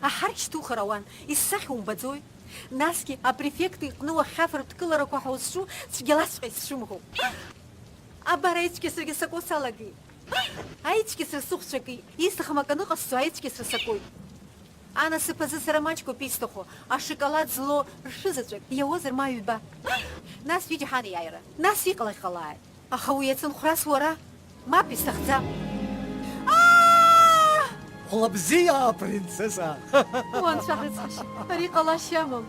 Аҳар шьҭухыр ауан, исзахьу умбаӡои? Насгьы апрефект иҟны уаххьафаратә дкыларақәа ҳәа узҿу цәгьалаҵәҟьа исцәымӷуп. Абар аицәгьасрагьы сакуа салагеит. Аицәгьасра сыхәцәакит, исҭахым акы аныҟасҵо аицәгьасра сакуеит. Анасыԥ азы сара маҷқәоуп исҭаху, ашоколад злоу ршәы заҵәык, иауазар ма ҩба. Нас ҩыџьа ҳанеиааира, нас иҟалахьҟалааит. Аха уи иацынхәрас уара, мап, исҭахӡам. Аа! Хәлабзиа, принцесса! Уанцәа рыцҳашьа, ари ҟалашьа амам.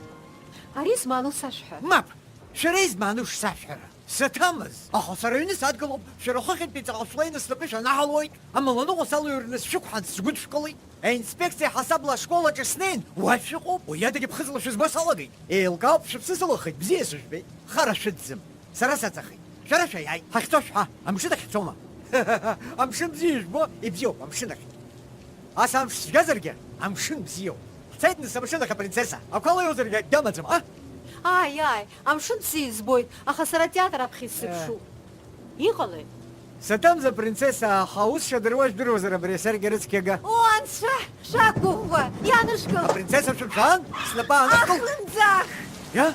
Ари змааноу сашәҳәа. Мап! Шәара измааноу шсашәҳәара? Саҭамыз! Аха сара аҩны садгылоуп, шәара хыхьынтәи ҵаҟа шәлеины снапы шәанаҳалоит, амала ныҟәа салыҩрны сшәықәҳан сгәыдшәкылеит. Аинспекциа ҳасабла ашкол аҿы снеин, уа шәыҟоуп, уи адагьы ԥхыӡла шәызбо салагеит. Еилкаауп, шәыԥсы сылахеит, бзиа сыжәбеит. Хара шәыӡӡам. Сара саҵахеит. Шәара шәаиааит. Ҳахьцо шәҳәа, амшын ахь ҳцома? Амшын бзиа ижәбо, ибзиоуп, амшын ахь. Ас амш цәгьазаргьы, амшын бзиоуп. Ҳцеит, нас, амшын ахь, апринцесса. Ақәа леиуазаргьы акгьы амаӡам, а? Ааи, ааи, амшын бзиа избоит, аха сара атеатр аԥхьа исзыԥшу. Э. Иҟалеи? Саҭамыз, апринцесса, аха ус шадыруа жәдыруазар абри асаркьа рыцқьага? О, анцәа, шәақәыӷәӷәа, иаанышәкыл! Апринцесса, шәымшәан, снапы аанышәкыл! Ахлымӡаах! Иа?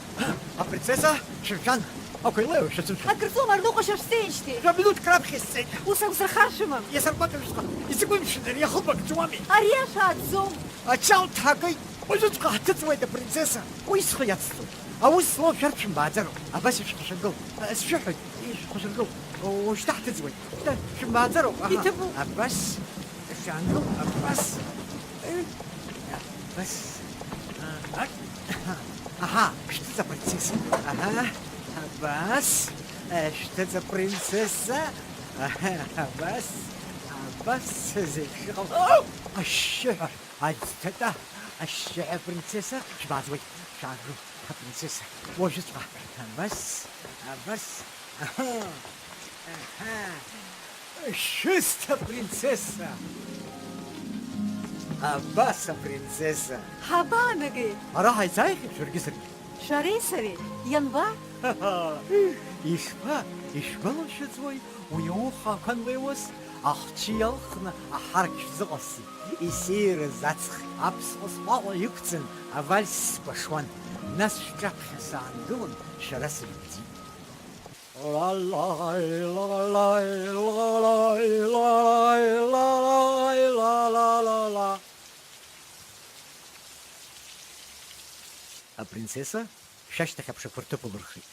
Апринцесса, шәымшәан! Ақәа илеиуа шәацәымшәан. Акыр ҵуама, рныҟәашьа шәцеижьҭеи? Жәа минуҭк раԥхьа исцеит. Ус акәзар, харшәымам. Иасыргәаҭажәҵәҟьа, изакәи мшәан ари, ахыб акы ҵуами? Ари ашәа ааӡом. Ача лҭагеит. Уажәыҵәҟьа ҳҭыҵуеит, апринцесса. Уи схы иацҵоит. Аус злоу шәарҭ шәымбааӡароуп. Абас ишәхашәыргыл. Э, сшәыҳәоит, ишәхашәыргыл. О, шьҭа ҳҭыҵуеит. Шьҭа шәымбааӡароуп. Аҳа. Иҭабуп. Абас. Шәаангыл, абас. Э, абас. А, а, аҳа, шәҭыҵ, апринцесса. Аҳа, абас. Э, шәҭыҵ, апринцесса. Аҳа, абас. Абас зегь шыҟоу. Ашьшьыҳәа, аӡҭатәа, ашьшьыҳәа, апринцесса, шәбааӡуеит. Шәаангыл, апринцесса. Уажәыҵәҟьа. Абас, абас. Аҳа, аҳа. Шәысҭа, принцесса! Абас, апринцесса! Ҳабаанагеи? Ара ҳаицааихьеит шәаргьы саргьы. Шәареи сареи? Ианба? Ишԥа, ишәгәалашәаӡои уи ауха ақәа анлеиуаз? Ахчы иалхны аҳарак шәзыҟасҵеит. Исеирыз аҵх аԥсҟы сҟәаҟәа иқәҵан, авальс скәашуан. Нас шәҿаԥхьа саангылан, шәара сыббӡеит. Апринцесса шәашьҭахь аԥшақәа рҭыԥ лырхит.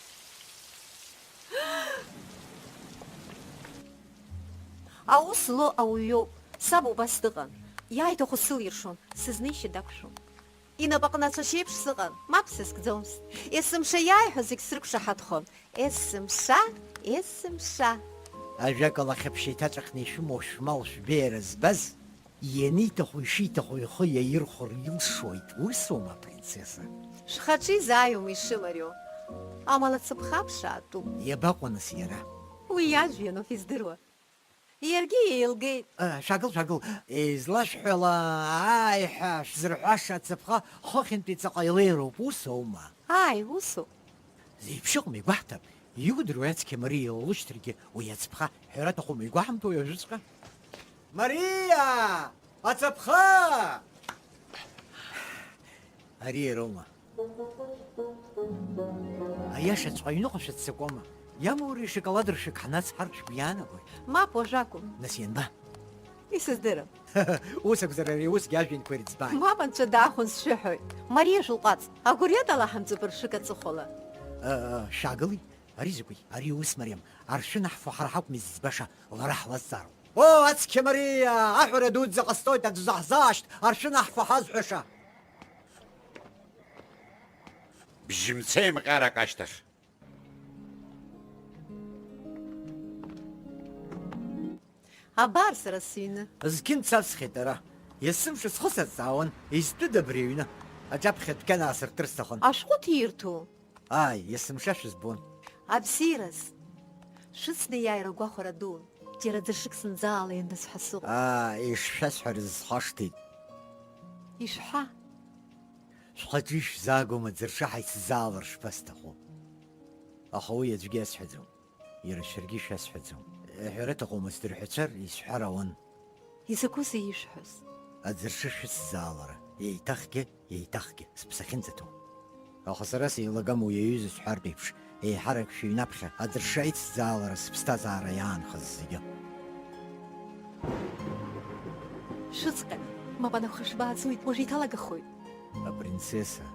Аус злоу ауаҩ иоуп. Саб убас дыҟан. Иааиҭаху сылиршон, сызнеишьа дақәшәом. Инапаҟны ацәашьеиԥш сыҟан, мап сызкӡомызт. Есымша иааиҳәо зегь срықәшаҳаҭхон. Есымша, есымша! Ажәакала, хьыԥшь еиҭаҵәахны ишәымоу шәмал шәбеиара збаз, ианиҭаху ишиҭаху ихы иаирхәар илшоит, усоума, апринцесса? Шәхаҿы изааиуам ишымариоу. Амала цыԥхаԥшаатәуп. Иабаҟоу, нас, иара? Уи иажәҩаноуп издыруа. Иаргьы еилгеит. Э, шәагыл, шәагыл. Излашәҳәала, ааи ҳәа шәзырҳәаша ацаԥха хыхьынтәи ҵаҟа илеироуп, ус аума? Ааи, усоуп. Зеиԥшыҟам игәаҳҭап. Иудыруеи ацқьа Мариа лылшьҭыргьы уи ацаԥха ҳәара аҭахума, игәаҳамҭои уажәыҵәҟьа? Мариа! Ацаԥха! Ари иароума? Аиашаҵәҟьа, аҩныҟа шәыццакуама? Иамури, шоколад ршәык ҳнацҳар шәгәы иаанагои? Мап, уажәакәым. Нас ианба? Исыздырам. Ус акәзар, ари усгьы ажәҩанқәа ирыӡбааит. Мап, анцәа даахәон сшәыҳәоит. Мариа шәылҟәаҵ, агәырҩа далаҳамҵап ршык аҵыхәала. Ыы, шәаагыли? Ари закәи? Ари ус мариам. Аршәы наҳфо ҳара ҳакәым изӡбаша, лара ҳлазҵаароуп. О, ацқьа Мариа, аҳәара дуӡӡа ҟасҵоит, аӡә заҳзаашьҭ, аршәы наҳфо ҳазҳәаша. Бжьымцеимҟьарак ашьҭахь. Абар сара сыҩны. Зқьынцасхьеит ара. Есымша схы сазҵаауан, изтәыда абри аҩны? Аҿаԥхьа адәқьан аасыртыр сҭахын. Ашәҟәы ҭирҭәу? Ааи, есымша шәызбон. Абзиараз. Шәыцны иааира агәахәара дуун. Џьара ӡышк зынӡаала ианысҳәа сыҟоуп. Аа, ишшәасҳәарыз схашҭит. Ишәҳәа. Шәхаҿы ишәзаагом аӡыршы ҳаицзаалар шԥасҭаху. Аха уи аӡәгьы иасҳәаӡом. Иара шәаргьы ишәасҳәаӡом. Иҳәара аҭахума, сдырҳәацәар, исҳәар ауан. Изакәызеи ишәҳәаз? Аӡыршы шәыцзаалара, еиҭахгьы, еиҭахгьы, сыԥсы ахьынӡаҭоу. Аха сара сеилагама уи аҩыза сҳәартә еиԥш, еиҳарак шәыҩнаԥхьа аӡыршы аицзаалара сыԥсҭазаара иаанхаз зегьы. Шәыҵҟьа, мап анакәха шәбааӡоит, уажә еиҭалагахоит. Апринцесса.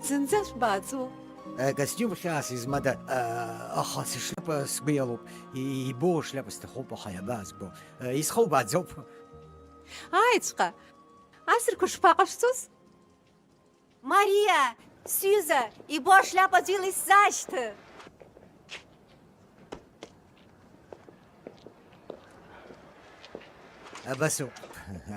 Зынӡа шәбааӡо. Акостиум хьаас измада, а, аха сышляпа сгәы иалоуп. И-, ибо шляпа сҭахуп, аха иабаазго? А, исхоубааӡоуп. Ааиҵәҟьа, асырқәа шԥаҟашәҵоз? Мариа, сҩыза, ибо ашляпа аӡәы ила исзаашьҭы! Абас ауп,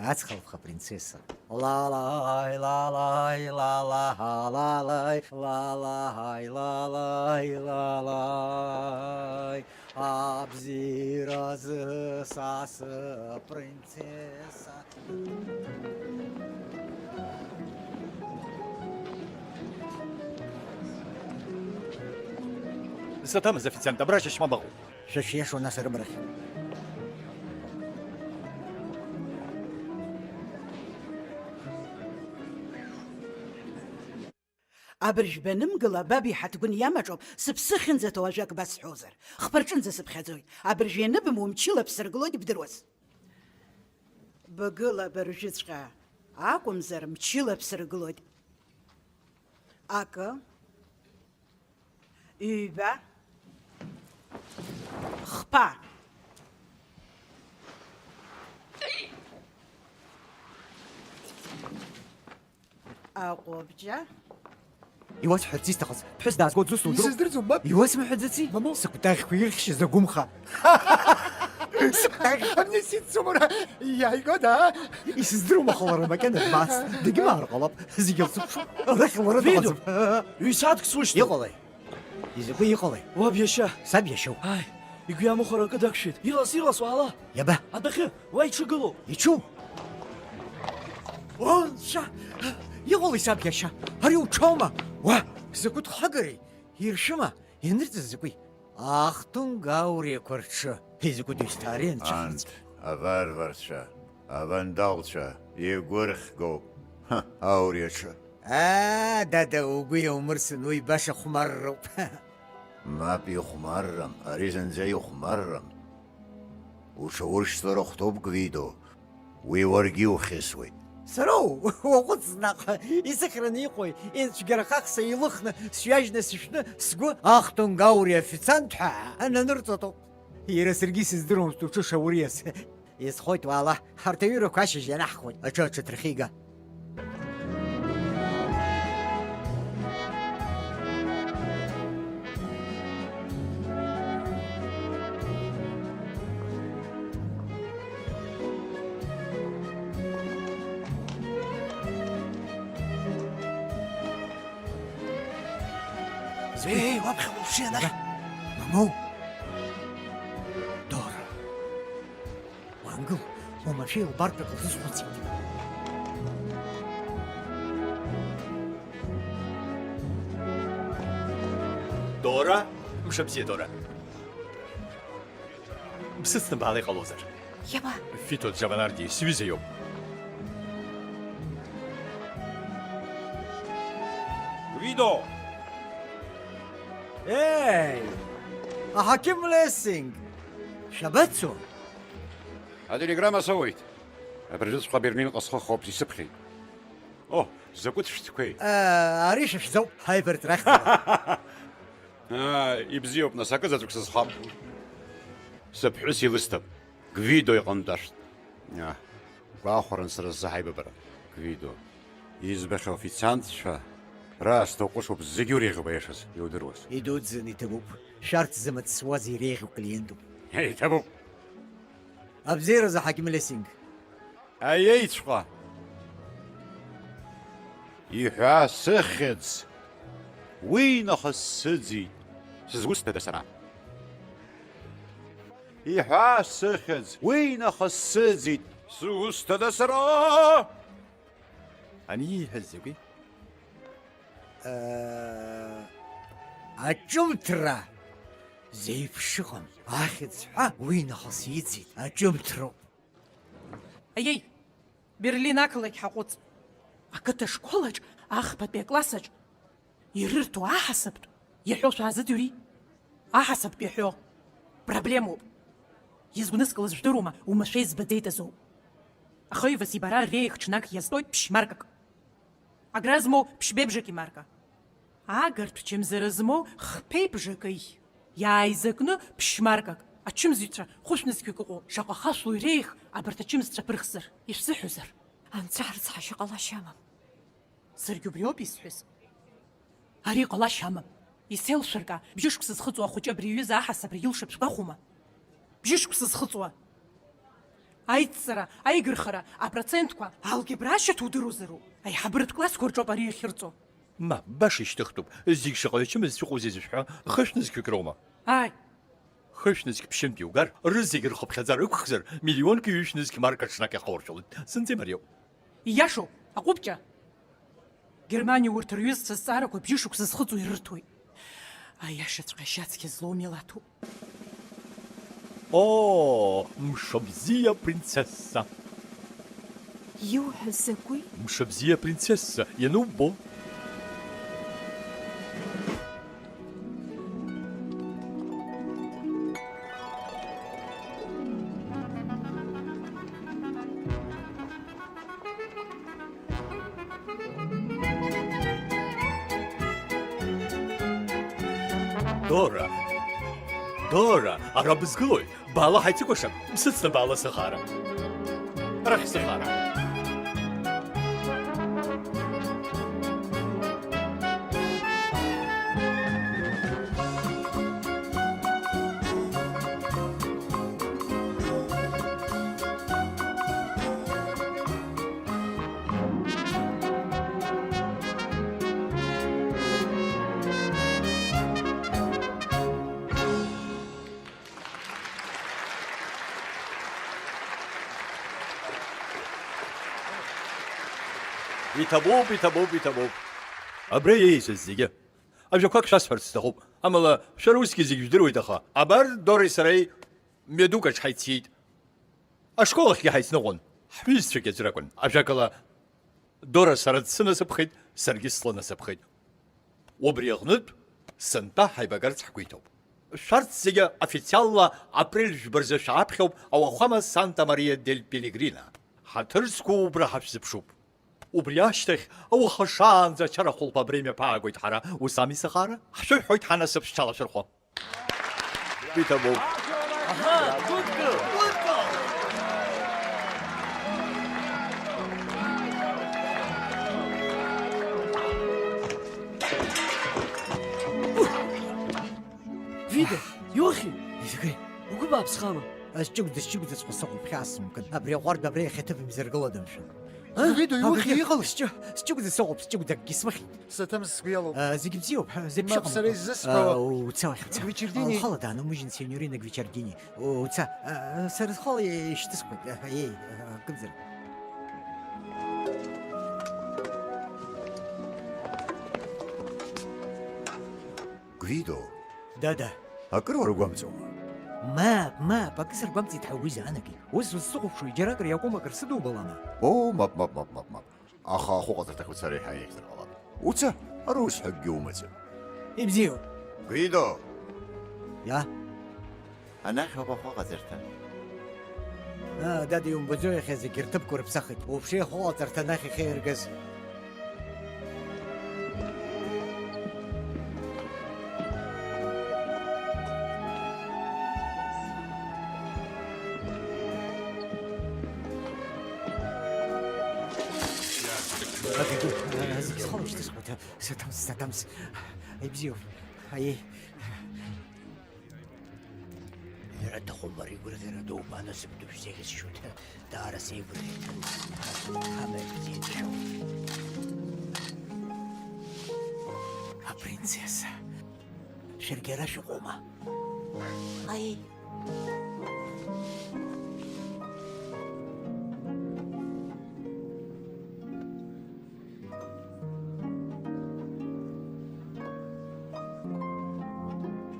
ацхалфха принцесса. Лалаи, лалаи, лалаҳа, лалаи, лалаҳаи, лалаи, лалаи. Абзиаразы са сыпринцесса. Саҭамыз, официант, абра шьашьмаб ыҟоуп. Шәа шәиашоу, нас, арымарахь. Абыржә банымгыла, баб иҳаҭгәын иамаҿоуп, сыԥсы ахьынӡаҭоу ажәак басҳәозар. Хԥа рҿынӡа сыԥхьаӡоит. Абыржә ианыбымоу мчыла бсыргылоит бдыруаз. Бгыла абыржәыҵәҟьа акәымзар, мчыла бсыргылоит. Акы, ҩба, хԥа. Аҟәыбҷа. Иуасҳәарц исҭахыз, ԥҳәыс даазго дзусҭоу удыруоу? Исыздырӡом, мап. Иуасымҳәаӡаци? Мамоу. Сыкәтаӷьқәа ирхьыз агәымха. Сыкәтаӷьқәа. Амнисит сумра иааигода? Исыздыруам, аха лара макьана дмаац. Дагьымаар ҟалап. Зегьы лзыԥшуп. Арахь лара Виду! Дыҟаӡам. Ҩ-сааҭк сушьҭоуп. Иҟалеи? Изакәи иҟалеи? Уаб иашьа. Саб иашьоу. Ааи, игәы иамыхәар акы дақәшәеит. Илас, илас, уаала. Иаба? Адәахьы, уа иҽы гылоуп. Иҽу? О, нцәа! Иҟалеи саб иашьа? Ари уҽоума? Уа, закәытә хагареи? Иршәыма? Ианырҵаз закәи? Ахҭынга ауриақәа рҽы. Изакәытә ҩысҭаареи анцәа! Анҭ, аварварцәа, авандалцәа, игәырхьгоуп. Ҳа, ауриа ҽы. Аа, дада, угәы иаумырсын, уи баша хәмарроуп. Мап, ихәмаррам, ари зынӡа ихәмаррам. Уҽауршьҭлар ахәҭоуп, Гвидо, уи уаргьы иухьысуеит. Сароу, уаҟәыҵ наҟ, исыхьраны иҟои, инцәгьарахахса илыхны, сҩажьны сышәны, сгәы ахтунг аури официант ҳәа ананырҵотоуп. Иара саргьы исыздыруамызт уҽы шауриас. Изхоит уаала, ҳарҭ аҩырақәа ашьыжь ианаҳхуеит, аҽы аҽыҭрахьы ига. Еи, уаԥхьа уԥшы ианахь! Мамоу! Дора! Уаангыл, уамашәа илбартә акы лзысхәыцит. Дора? Мшыбзиа, Дора. Бсыцны баала иҟалозар? Иаба? Фито Џьабанарди, сҩыза иоуп. Гвидо! Еи! Аҳақьым Лессинг! Шәабацо? Ателеграмма соуеит. Абыржәыҵәҟьа Берлинҟа схы хоуп, исыԥхьеит. О, закәытә шәҭқәеи! Э, ари шәа шәзоуп, ҳаибарҭ рахьӡала. Аа, ибзиоуп, нас, акы заҵәык сызхап. Сыԥҳәыс илысҭап. Гвидо иҟынтә ашәҭ. Аа, гәахәаран сара сзы ҳаибабара. Гвидо. Избахьоу, официантцәа раасҭа уҟәышуп, зегьы уреиӷьуп, аиашаз, иудыруаз. Идуӡӡаны иҭабуп. Шәарҭ зымыццуаз иреиӷьу клиентуп. Иҭабуп. Абзиаразы, ҳақьым Лессинг. Аиеиҵәҟьа! Иҳәа сыхьӡ, уи нахыс сыӡит. Сызусҭада сара? Иҳәа сыхьӡ, уи нахыс сыӡит. Сусҭада сара? Ани ииҳәаз закәи? Э, аҿымҭра зеиԥш ыҟам. Ахьӡ ҳәа уи нахыс иӡит. Аҿымҭроуп. Аиеи, Берлин ақалақь ҳаҟәыҵ. Ақыҭа школаҿ, ахԥатәи аклассаҿ ирырҭо аҳасабтә иаҳәо шәаазыӡырҩи? Аҳасабтә иаҳәо. Проблемоуп. Изгәныскылаз жәдыруама, умашәа избаӡеит азоуп. Ахаҩ Васи бара реиӷь ҽнак иазтәоит ԥшьмаркак. Агра змоу ԥшьбеибжаки марка. Агартә чымзара змоу хԥеибжакеи. Иааизакны ԥшьмаркак, ачымзҩцәа хәышәнызқьҩык ыҟоу шаҟа хашәлоу иреиӷь абарҭ ачымзцәа ԥырхзар, ишәзыҳәозар? Анцәа ҳрыцҳашьа ҟалашьа амам. Саргьы убриоуп исҳәаз. Ари ҟалашьа амам. Исеилшәырга, бжьышықәса зхыҵуа ахәыҷы абри иҩыза аҳасабра илшап шәгәахәума? Бжьышықәса зхыҵуа! Аидҵара, аигырхара, апроцентқәа, алгебра ашьаҭа удыруазароуп. Аиҳабыратә классқәа рҿоуп ари иахьырҵо. Мап, баша ишьҭыхтәуп, зегь шаҟаҩ ачымазцәа ыҟоузеи зышәҳәо, хышәнызқьҩык роума? Ааи. Хышәнызқь ԥшьынтә иугар, рызегь рхыԥхьаӡара ықәхзар, миллионки ҩышәнызқь марка ҽнак иахоуршәалоит. Зынӡа имариоуп. Ииашоуп, аҟәыбҷа! Германиа урҭ рҩызцәа зҵаарақәа бжьышықәса зхыҵуа ирырҭоит. Аиашаҵәҟьа ашьацқьа злоу милаҭуп. Оо, мшыбзиа, принцесса! Иуҳәаз закәи? Мшыбзиа, принцесса, ианубо? Дора! Дора! Ара бызгылои? Баала ҳаицыкәашап, бсыцны баала сыхаара. Арахь сыхаара. Иҭабуп, иҭабуп, иҭабуп. Абра иеизаз зегьы. Ажәақәак шәасҳәарц сҭахуп. Амала, шәара усгьы зегь жәдыруеит, аха абар Дореи сареи мҩадук аҿы ҳаиццеит. Ашкол ахьгьы ҳаицныҟәон, ҳҩызцәагьы аӡәыр акәын. Ажәакала, Дора сара дсынасыԥхеит, саргьы слынасыԥхеит. Убри аҟнытә, сынтәа ҳаибагарц ҳгәы иҭоуп. Шәарҭ зегьы официалла апрель жәба рзы шәааԥхьоуп ауахәама Санта Мария дель Пелегрино. Ҳаҭыр зқәу убра ҳашәзыԥшуп. Убри ашьҭахь, ауха шаанӡа ачара хәылԥа абра имҩаԥаагоит ҳара, ус ами, сыхаара? Ҳшәыҳәоит ҳанасыԥ шәҽалашәырхәо. Иҭабуп. Аҳа, гәыдкыл, гәыдкыл! Гвидо, иухьи? Изакәи? Угәы бааԥсхама? Сҷыгәӡа, сҷыгәӡаҵәҟьа сыҟоуп, хьаас сымкын. Абри аҟәардә абра иахьа ҭыԥ имзаргылада, мшәан? А? Гвидо, иухьи? Абри иҟалеи? Сҷы-, сҷыгәӡа сыҟоуп, сҷыгәӡа, акгьы смыхьит. Саҭамыз, сгәы иалоуп. А, зегь бзиоуп, ҳа, зегь мап, шыҟам. Сара исзысҳәауа. А, уца уахь, уца. Гвичардини. Лхала даанумыжьын, синьорина Гвичардини. Уца, а, сара схала ишьҭысхуеит. А, еи, а, акымзар. Гвидо. Дада. Акыр уаргәамҵуама? Мап, мап, акы саргәамҵит ҳәа угәы изаанагеи? Ус узсыхәаԥшуеи, џьаракыр иакәым акыр сыдубалама? Оо, мап, мап, мап, мап, мап. Аха ахәыҟаҵарҭахь уцар еиҳа еиӷьзар ҟалап. Уца, ара усҳәакгьы умаӡам. Ибзиоуп. Гвидо! Иа? Анахь ауп ахәыҟаҵарҭа. Аа, дад, иумбаӡои, иахьа зегьы рҭыԥқәа рыԥсахит. Уаԥши ахәыҟаҵарҭа анахь иахьаиргаз. Акагьы, аа, зегь схала ишьҭысхуеит. Саҭамс, саҭамс. Ибзиоуп. Аиеи. Иара дҭахуп, бара игәырӷьара дууп, анасыԥ ду шәзеиӷьасшьоит, даара сеигәырӷьеит. Ҳамаҩ бзиа дшәоуп. Апринцесса. Шәаргьы ара шәыҟоума? Аиеи.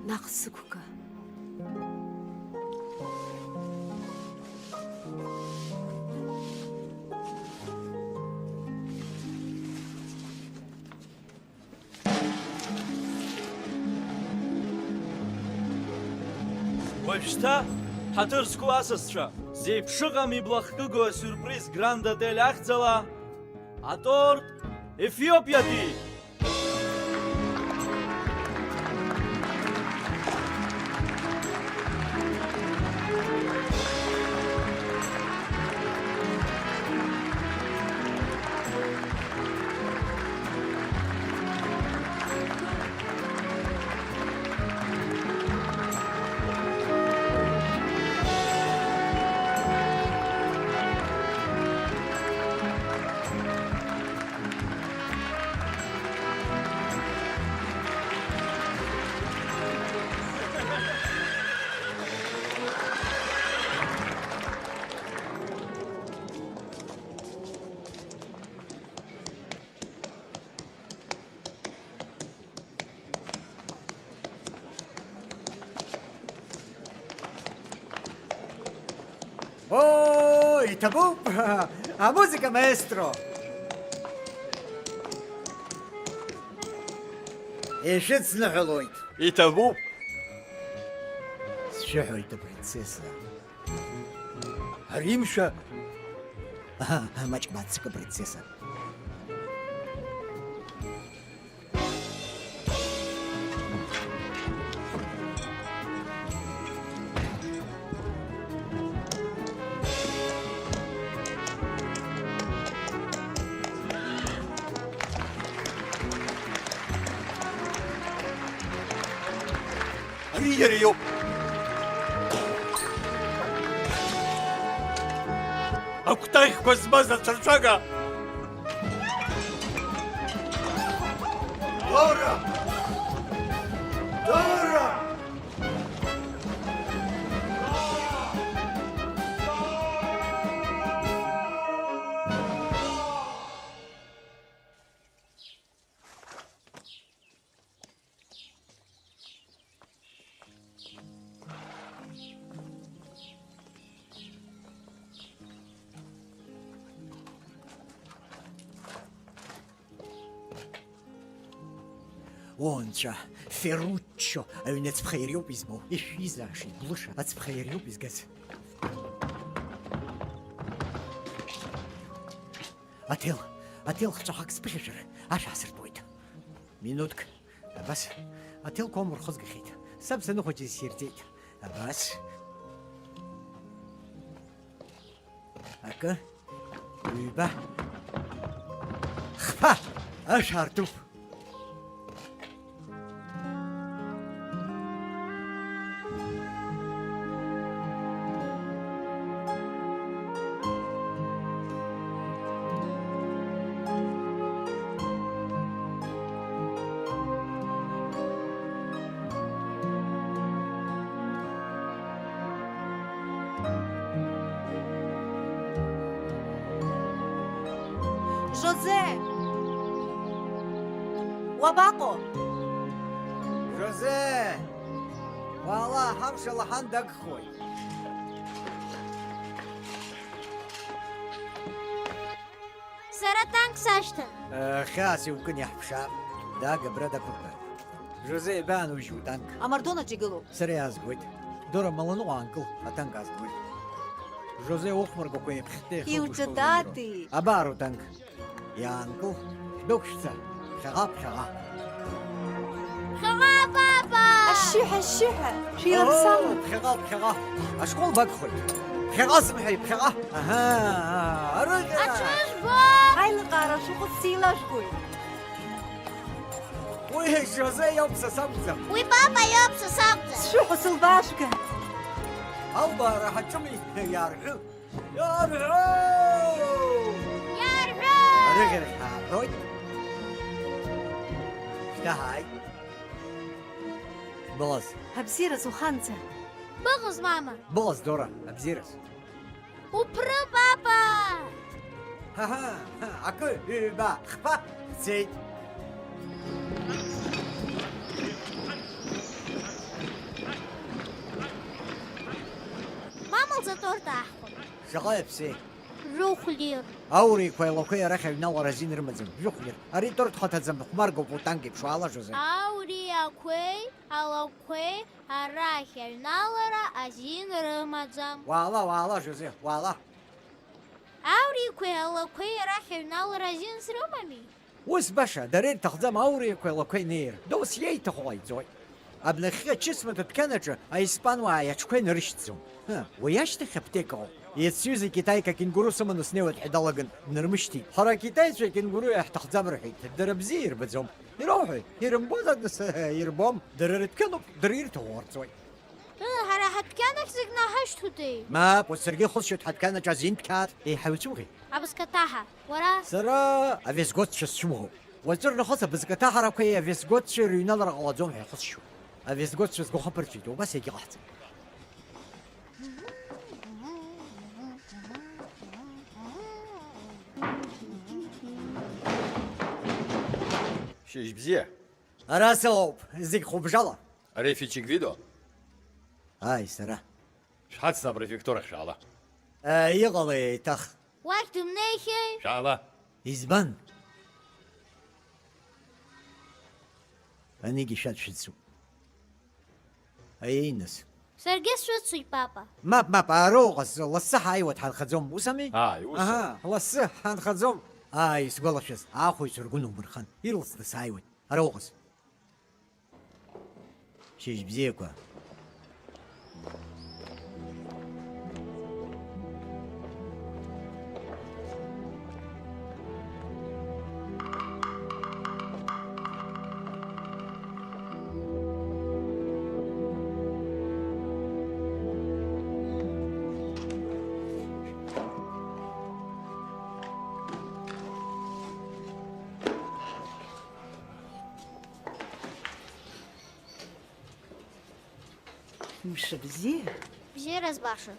Наҟ сықәга. Уажәшьҭа, ҳаҭыр зқәу асасцәа, зеиԥшыҟам иблахкыгоу асиурприз Гранд Отель ахьӡала аторт Ефиопиатәи! Оо, иҭабуп! Амузыка, маестро! Ишәыцныҳәалоит! Иҭабуп! Сшәыҳәоит, апринцесса. Ари мшәа. Аҳа, маҷк бааццакы, принцесса. иареиуп. Акәтаӷьқәа змаз ацәырҵәага! Дора! Дора! О, Анцәа, Феруччо аҩны ацәԥха иариоуп измоу, ишәизааша, иблыша ацәԥха иариоуп изгаз. Аҭел, аҭел хҵәахак сԥыхьашәар, ашә аасыртуеит. Минуҭк. Абас, аҭелқәа амурхызгахьеит. Саб саныхәыҷыз исирҵеит. Абас. Акы, ҩба. Хԥа! Ашә аартуп. Жозе! Уабаҟоу? Жозе! Уаала, ҳамш алаҳан дагхоит. Сара танк сашьҭан. Хьаас иукын, иаҳԥшаап. Даг абра дақәыртәа. Жозе, иабаанужьуа танк? Амардонаҿ игылоуп. Сара иаазгоит. Дора, маланыҟәа аанкыл, атанк аазгоит. Жозе, ухәмаргақәа еиԥхьтәы иахьылгәышԥуа. Иуҿатати? Абар утанк. Иаанкыл, шәдәықәшәҵа. Ԥхьаҟа, ԥхьаҟа. Ԥхьаҟа, папа! Ашьшьыҳәа, ашьшьыҳәа! Шәилаԥсама? Оо, ԥхьаҟа, ԥхьаҟа! Ашкол багхоит! Ԥхьаҟа сымҳәеи, ԥхьаҟа! Аҳа, арыӷьара! Аҽыжәбо! Аилкаара шәҟәы сеилажәгоит! Уи Жозе иоуп, са сакәӡам! Уи папа иоуп, са сакәӡам! Сшәыҳәа сылбаажәга! Албаара ҳаҿыми, иаарҳәы! Иаарҳәы! Иаарҳәы! Арыӷьарахь ҳааҳәоит. Шьҭа ҳааит. Быҟаз. Абзиараз уханӡа. Быҟаз, мама. Быҟаз, Дора, абзиараз. Уԥры, папа! Ҳа-ҳа, ҳа, акы, ҩба, хԥа, ҳцеит. Мама лзы аторт аҳхәап. Шаҟа иаԥсеи? Жәохә лир. Ауреиқәеи алақәеи арахь аҩналара азин рымаӡам. Жәохә лир. Ари торт хаҭаӡам, хәмаргоуп утанк еиԥш, уаала, Жозе. Ауреиқәеи алақәеи арахь аҩналара азин рымаӡам. Уаала, уаала, Жозе, уаала. Ауреиқәеи алақәеи арахь аҩналара азин срымами? Ус баша, дара ирҭахӡам ауреиқәеи алақәеи неир. Дос иеиҭахо ҟаиҵоит. Абнахьы ачысмаҭ адәқьанаҿы аиспануаа аҽқәа инарышьҭӡом. Ҳы, уи ашьҭахь аԥҭека ыҟоуп. Иацы сҩыза Китаик акенгуру сыманы снеиуеит ҳәа далаган, днармышьҭит. Ҳара акитаицәа акенгуру иаҳҭахӡам рҳәеит, дара бзиа ирбаӡом. Ироуҳәои? Ирымбозар нас, ирбом. Дара рыдәқьаноуп, дара ирҭаху ҟарҵоит. Ыы, ҳара ҳадәқьан ахь зегь наҳашьҭуеитеи? Мап, ус саргьы ихысшьоит ҳадәқьанаҿ азинтә қьаад. Еиҳа иуцәымӷи? Абызкаҭаҳа, уара? Сара авестготцәа сцәымӷуп. Уаҵәы рнахыс абызкаҭаҳарақәеи авестготцәеи рыҩналара ҟалаӡом ҳәа ихысшьуп. Авестготцәа сгәахы ԥырҵәеит, убас иагьыҟаҳҵеит. Шьыжь бзиа. Ара сыҟоуп, зегь хәыбжала. Рефичик Видо? Ааи, сара. Шәҳацны апрефектурахь шәаала. Э, иҟалеи еиҭах? Уахь дымнеихьеи? Шәаала. Избан? Анигьы шәацәыӡуп. Аиеи, нас. Саргьы сшәыцуеит, папа. Мап, мап, ара уҟаз, лассы ҳааиуа дҳанхаӡом, ус ами? Ааи, ус. Аҳа, лассы ҳанхаӡом. Ааи, исгәалашәаз, аахәаҩцәа ргәы нумырхан, ирласны сааиуеит. Ара уҟаз. Шьыжь бзиақәа. Мшыбзиа. Бзиара збаша.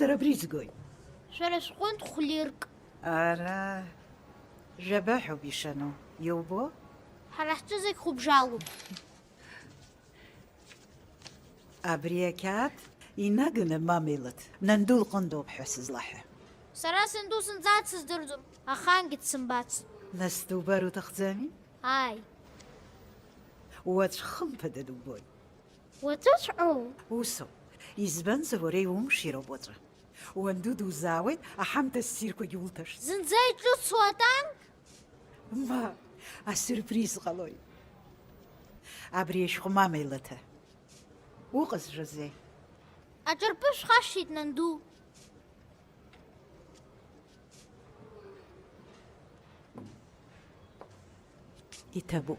Сара абри згоит. Шәара шәҟынтә хәлирк. Ара жәаба ҳәоуп ишану, иубо? Ҳара ҳҿы зегь хәыбжалуп. Абри ақьаад инаганы мамеи лыҭ, нанду лҟындоуп ҳәа сызлаҳәа. Сара санду зынӡа дсыздырӡом, ахаангьы дсымбац. Нас дубар уҭахӡами? Ааи. Уаҵә хымԥада дубоит. Уаҵәыҵәҟьоу? Усоуп. Избанзар, уара иумшироуп уаҵәы. Уанду дузаауеит, аҳамҭа ссирқәагьы улҭашт. Зынӡа иҿыцу атанк? Ма, асюрприз ҟалоит. Абри ашәҟәы мамеи лыҭа. Уҟаз, Жозе? Аҿырпы шәхашҭит, нанду. Иҭабуп.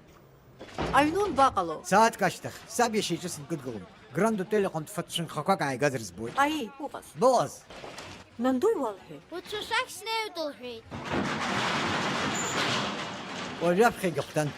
Аҩны унбаҟало? Сааҭк ашьҭахь, саб иашьа иҿы сынкыдгылон. Гранд Отель аҟынтә фатә шәынхақәак ааигазар збоит. Аиеи, уҟаз. Быҟаз! Нанду иуалҳәеит. Уцәа шәахь снеиуеит, лҳәеит. Уажәаԥхьагьы хәҭан.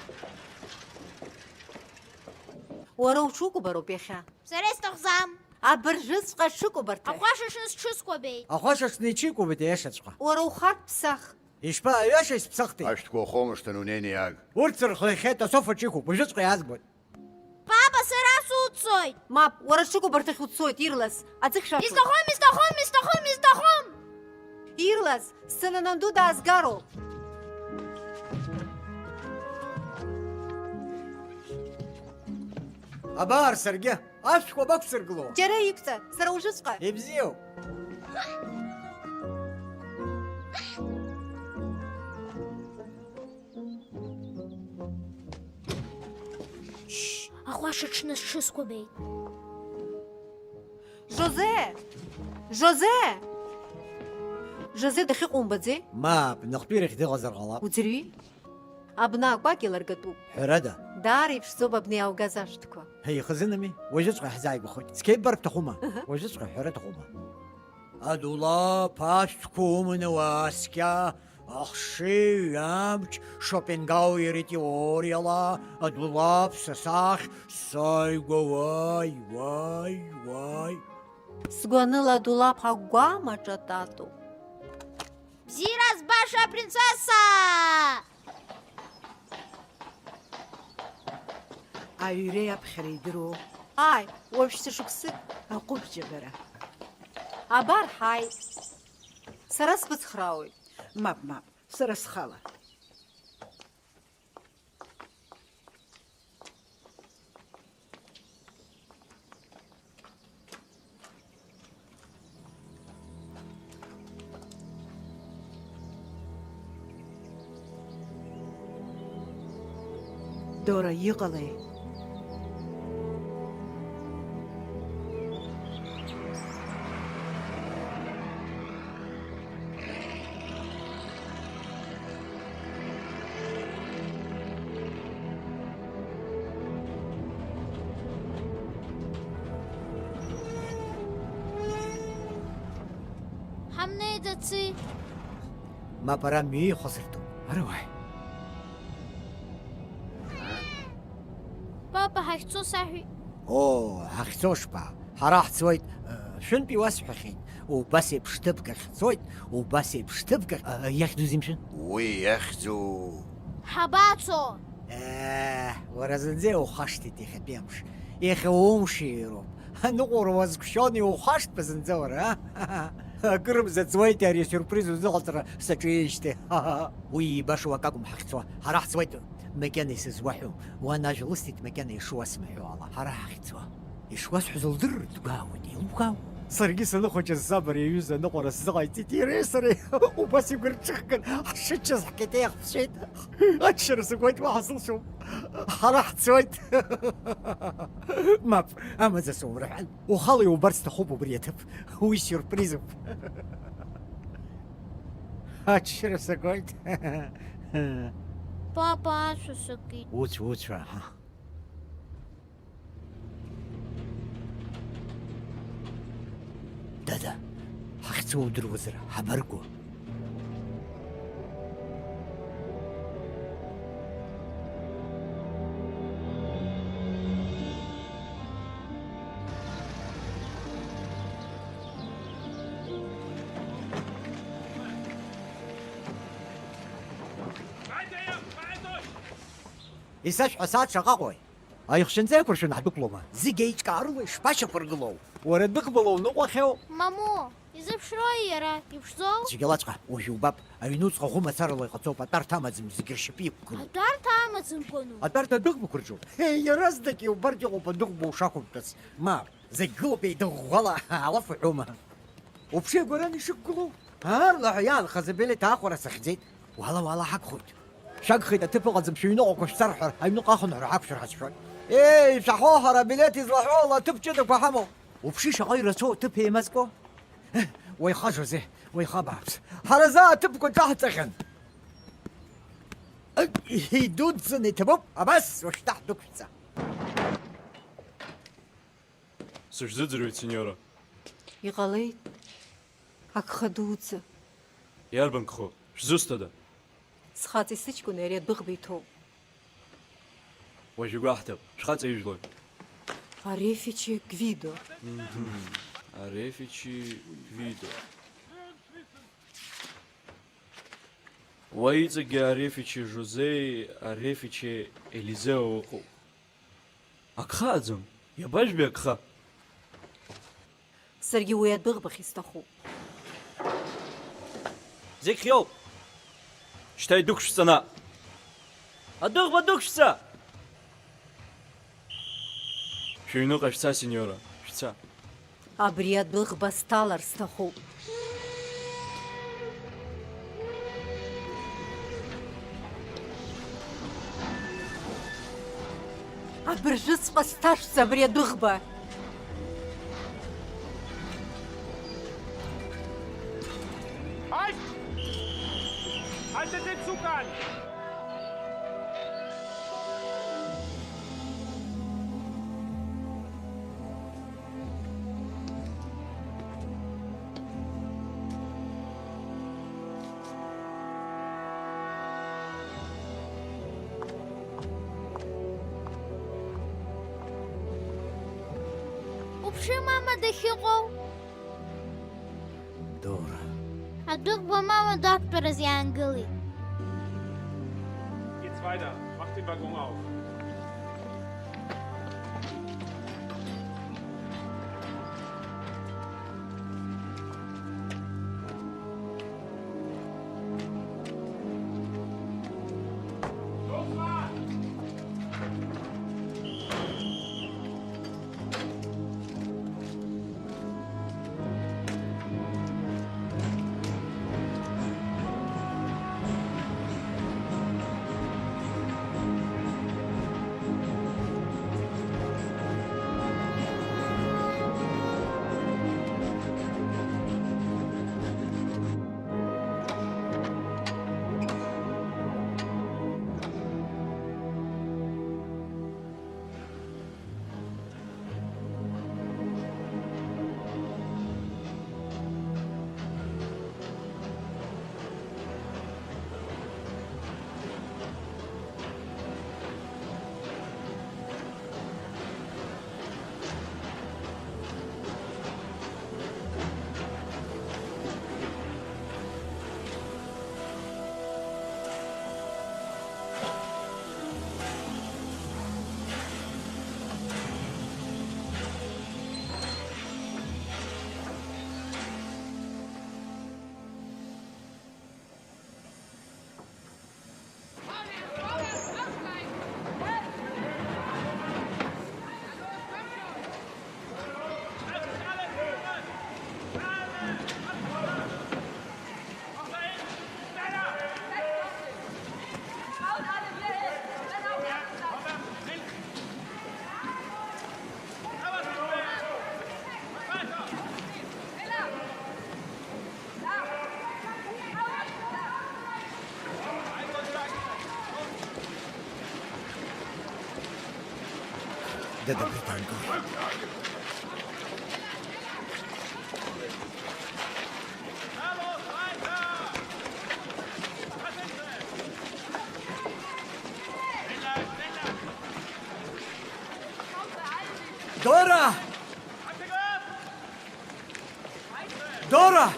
Уара уҽукәабароуп иахьа. Сара исҭахӡам. Абыржәыҵәҟьа аҽыкәабарҭа. Ахәаша шны сҽыскәабеит. Ахәаша шны иҽикәабеит, аиашаҵәҟьа. Уара ухатә ԥсах. Ишԥа, аҩаша исԥсахтеи? Ашәҭқәа ухоумыршҭын, унеины иааг. Урҭ сырхәлахьеит, асоф аҿы иқәуп, уажәыҵәҟьа иаазгоит. Папа, сара суццоит! Мап, уара аҽыкәабарҭахь уцоит, ирлас, аӡыхь шәашәоит. Исҭахым, исҭахым, исҭахым, исҭахым! Ирлас, сцена нанду даазгароуп. Абар саргьы, ашәҭқәа бақәсыргыло. Џьара иқәҵа, сара уажәыҵәҟьа. Ибзиоуп. Шш, ахәаша ҽны сҽыскәабеит. Жозе! Жозе! Жозе дахьыҟоу умбаӡеи? Мап, ныхтәирахь дыҟазар ҟалап. Уӡырҩи? Абна акәакь иларгатәуп. Ҳәарада? Даара иԥшӡоуп абни иааугаз ашәҭқәа. Ҳа, ихазынами, уажәыҵәҟьа ҳзааигәахоит. Цқьа иббар бҭахума? Ыҳы. Уажәыҵәҟьа ҳәара аҭахума? Адулаԥ ашәҭқәа уманы уааскьа, ахшыҩ, амч, Шопенгауер итеориала, адулаԥ са сахь сааигәа, уаи, уаи, уаи. Сгәаныла адулаԥ агәамаҿ ататоуп. Бзиара збаша, апринцесса! Аҩреи аԥхьара идыруоу? Ааи, уажәшьҭа шықәсык. Аҟәыбҷабара. Абар ҳааит. Сара сбыцхраауеит. Мап, мап, сара схала. Дора, иҟалеи? Ҳамнеиӡаци? Мап, ара мҩеихо сырҭоуп. Ара уааи. Папа, ҳахьцо саҳәеит. Оо, ҳахьцо шԥа? Ҳара ҳцоит, э, шәынтә иуасҳәахьеит, убас еиԥш ҭыԥк ахь ҳцоит, убас еиԥш ҭыԥк ахь, э, иахьӡузеи мшәан? Уи иахьӡу. Ҳабацо? Ээ, уара зынӡа иухашҭит иахьатәи амш. Иахьа умшироуп. Аныҟәара уазгәшьон, иухашҭма зынӡа уара, а? Акырмза ҵуеитеи ари асиурприз узыҟалҵара саҿиижьҭеи. Уи еибашоу акакәым ҳахьцо. Ҳара ҳцоит, макьана исызуаҳәом. Уан ажә лысҭеит, макьана ишуасымҳәо ала. Ҳара ҳахьцо. Ишуасҳәаз лдырыр дгәаауеит, еилукаау. Саргьы саныхәыҷыз саб ари аҩыза аныҟәара сзыҟаиҵеит, иареи сареи убас игәырҽыхган ҳшыччаз ҳкьатеиах ԥҵәеит. Аччара сагоит, уаҳа сылшом. Ҳара ҳцоит. Мап, амаӡа соумырҳәан. Ухала иубарц сҭахуп убри аҭыԥ. Уи сиурпризуп. Аччара сагоит. Папа, ацәа сакит. Уцәа, уцәа, аҳа. Дада, ҳахьцо удыруазар, ҳабарго? Исашәҳәа асааҭ шаҟа ыҟои? Аихшьынҵа еиқәыршәаны ҳдәықәлома? Зегь еиҿкаарыла ишԥашьақәыргылоу? Уара дыӷбала уныҟәахьоу? Мамоу, изыԥшрои иара, иԥшӡоу? Цәгьалаҵәҟьа, уажә иубап, аҩнуҵҟа ӷәы мацарала иҟаҵоуп, атәарҭа амаӡам, зегь ршьапы иқәгылоуп. Атәарҭа амаӡамкәану? Атәарҭа адәыӷбақәа рҿоуп. Ҳе, иаразнак иубартә иҟоуп адәыӷба ушақәымтәац. Мап, зегь гылоуп еидыӷәӷәала, алаф уҳәома? Уԥши, агәаран ишықәгылоу? Аарлаҳәа иаанхаз абилеҭ аахәара сахьӡеит. Уала, уала, ҳагхоит. Шәагхеит, аҭыԥ ыҟаӡам, шәыҩныҟақәа шәцарҳәар, аҩныҟа ахынҳәра ҳақәшәар ҳазшәоит. Еи, шәаҳәо, ҳара абилеҭ излаҳәо ала аҭыԥ ҷыдақәа ҳамоуп. Уԥши, шаҟа ирацәоу аҭыԥ еимазкуа? Уеиха, Жозе, уеиха, абааԥс. Ҳара заа аҭыԥқәа ҿаҳҵахьан. Идуӡӡаны иҭабуп, абас уажәшьҭа ҳдәықәшәҵа. Сышәзыӡырҩуеит, синьора. Иҟалеит. Агха дуӡӡа. Иарбан гхоу? Шәзусҭада? Схаҵеи сыҷкәыни ари адәыӷба иҭоуп. Уажә игәаҳҭап, шәхаҵа ижәлои? Арефичи Гвидо. Мгм. Арефичи Гвидо. Уа иҵегьгьы Арефичи Жозеи Арефичи Елизео ыҟоуп. Агха аӡам. Иабажәбеи агха? Саргьы уи адәыӷбахь исҭахуп. Зегь хиоуп. Шьҭа идәықәшәҵа наҟ. Адәыӷба дәықәшәҵа! Шәыҩныҟа шәца, синьора, шәца. Абри адәыӷба сҭалар сҭахуп. Абыржәыҵәҟьа сҭашәҵа абри адәыӷба! Halt! Haltet den Zug an! Уԥшы, мама дахьыҟоу? Дора. Адәыӷба мама дақәтәараз иаангылеит. Geht's weiter. Macht den Waggon auf. Дада британков. Дора! Dora!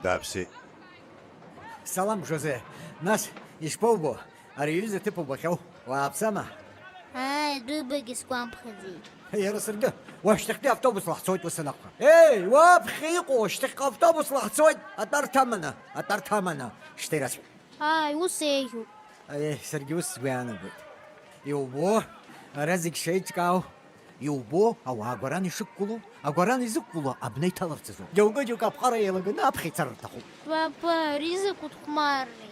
Дааԥсеит. Салам, Жозе. Нас, ишԥоубо? Ари аҩыза ҭыԥ убахьоу, уааԥсама? Ааи, адәыӷбагьы сгәамԥхаӡеит. Иара саргьы, уашьҭахьтәи автобусла ҳцоит ус анакәха. Еи, уаԥхьа иҟоу, шьҭахьҟа автобусла ҳцоит, атәарҭа аманы, атәарҭа аманы, шьҭа ирацәоуп. Ааи, ус еиӷьуп. Еи, саргьы ус сгәы иаанагоит. Иубо, ара зегь шеиҿкаау. Иубо, ауаа агәаран ишықәгылоу, агәаран изықәгылоу абна иҭаларц азоуп. Џьоукы-џьоукы аԥҟара еилаганы аԥхьа ицар рҭахуп. Папа, ари закәытә хәмаррей?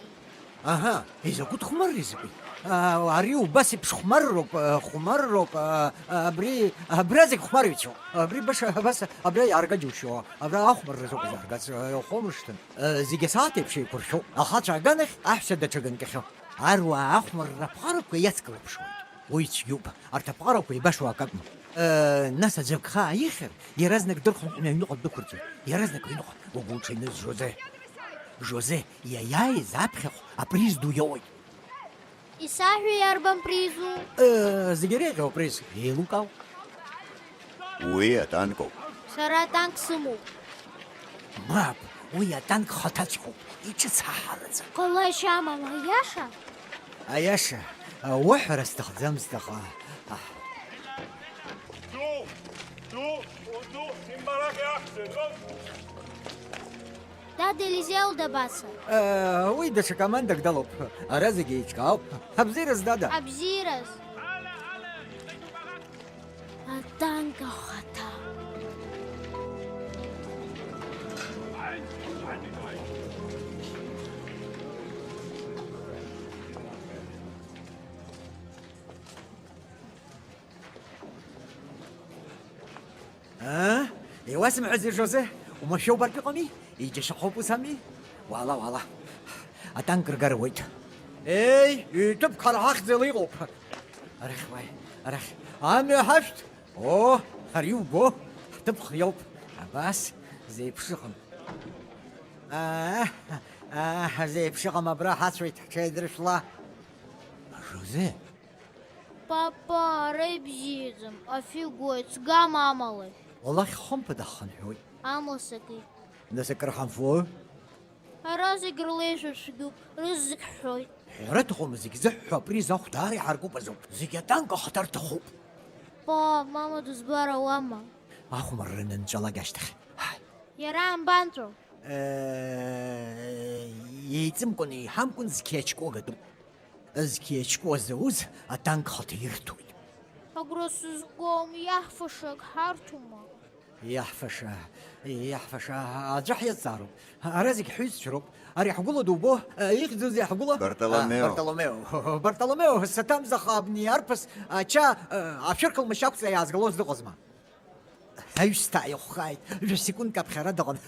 Аҳа, изакәытә хәмаррей закәи? А, ари убас еиԥш хәмарроуп, а, хәмарроуп, а, а, абри, абра зегь хәмарҩцәоуп. Абри баша, абас, абра иаарга џьушьо, абра ахәмарра закәу зааргац, а, иахәамыршҭын. А, зегь асааҭ еиԥш еиқәыршәоуп. Ахацәа аганахь аҳәса даҽа ганкахьы. Аруаа ахәмарра аԥҟарақәа иацклаԥшуеит. Уи цәгьоуп. Арҭ аԥҟарақәа еибашоу акакәым. Э, нас аӡәы агха ааихьар, иаразнак дырхынҳәны аҩныҟа ддәықәырҵоит. Иаразнак аҩныҟа. Угәы уҽаныз, Жозе. Жозе, иаиааиз аԥхьахә априз ду иоуеит. Исаҳәеи, иарбан призу? Э, зегь иреиӷьу априз еилукаау. Уи атанк ауп. Сара атанк сымоуп. Мап, уи атанк хаҭаҵәҟьоуп, иҿыцҳаҳараӡам. Ҟалашьа амам, аиаша? Аиаша, а, уҳәара сҭахӡамызт, аха, аҳ. Ду, ду, уду, имбарак иахьӡын, ду. Дад Елизеи Алдабаса. Э, уи даҽа командак далоуп. Ара зегьы еиҿкаауп. Абзиараз, дада. Абзиараз. Атанк ахаҭа. Аа? Иуасымҳәази, Жозе? Умашәа убартә иҟами? Иџьашьахәуп ус ами? Уаала, уаала. Атанк ргар руеит. Еи, иҭыԥқәа рҳахьӡала иҟоуп. Арахь уааи, арахь. Амҩа ҳашәҭ! Оо, ари убо, ҳҭыԥ хиоуп. Абас, зеиԥшыҟам. Аа, аа, зеиԥшыҟам абра ҳацәоит ҳҽеидрышәла. Жозе? Папа, ара ибзиаӡам, афҩы гоит, сгама амалашәа. Уалахь хымԥада ҳхынҳәуеит. Амла сакит. Нас акыр ҳамфои? Ара зегь рлеишәа цәгьоуп, рызегь ҳҳәоит. Ҳәара аҭахума, зегь зыҳәҳәо априз ахә даара иҳаркуп азоуп. Зегь атанк ахаҭа рҭахуп. Пап, мама дызбар ауама? Ахәмарра анынҵәалак ашьҭахь. Ҳаи. Иара анбанҵәо? Еи, еиҵымкәан еиҳамкәан зқьи ачкәа гатәуп. Зқьи ачкәа зауз атанк хаҭа ирҭоит. Агәра сызгом, иаҳфаша ак ҳарҭома? Иаҳфаша, иаҳфаша, аӡәы ҳиазҵаароуп. Ара зегь ҳҩызцәа роуп. Ари ҳгәыла дубо, ихьӡузеи ҳгәыла? Бартоломео. А, Бартоломео. Бартоломео, саҭамзаха абни арԥыс ача, а, ашәырқәа лмашьақәҵа иаазгалоз дыҟазма? Аҩсҭаа ихәхааит, жәа-секундк аԥхьара дыҟан.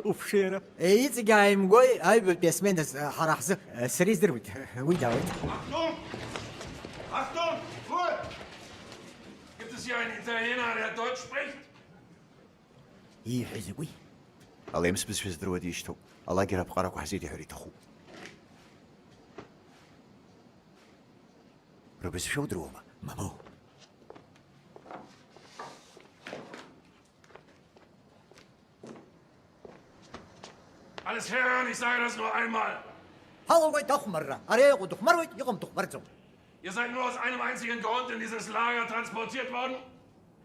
Уԥшеира. Иҵегь ааимгои, аҩбатәи асменаз ҳара ҳзы, сара издыруеит, уи даауеит. Achtung! Achtung! Ruhe! Gibt es hier einen Italiener, der Deutsch spricht? Ииҳәо закәи? Ала имс бызшәа здыруа дишьҭоуп. Алагер аԥҟарақәа ҳзеиҭаҳәар иҭахуп. Рыбызшәа удыруама? Мамоу. Alles hören, ich sage das nur einmal. Ҳалалгоит ахәмарра. Ари иҟоу дыхәмаруеит, иҟам дыхәмарӡом. Ihr seid nur aus einem einzigen Grund in dieses Lager transportiert worden.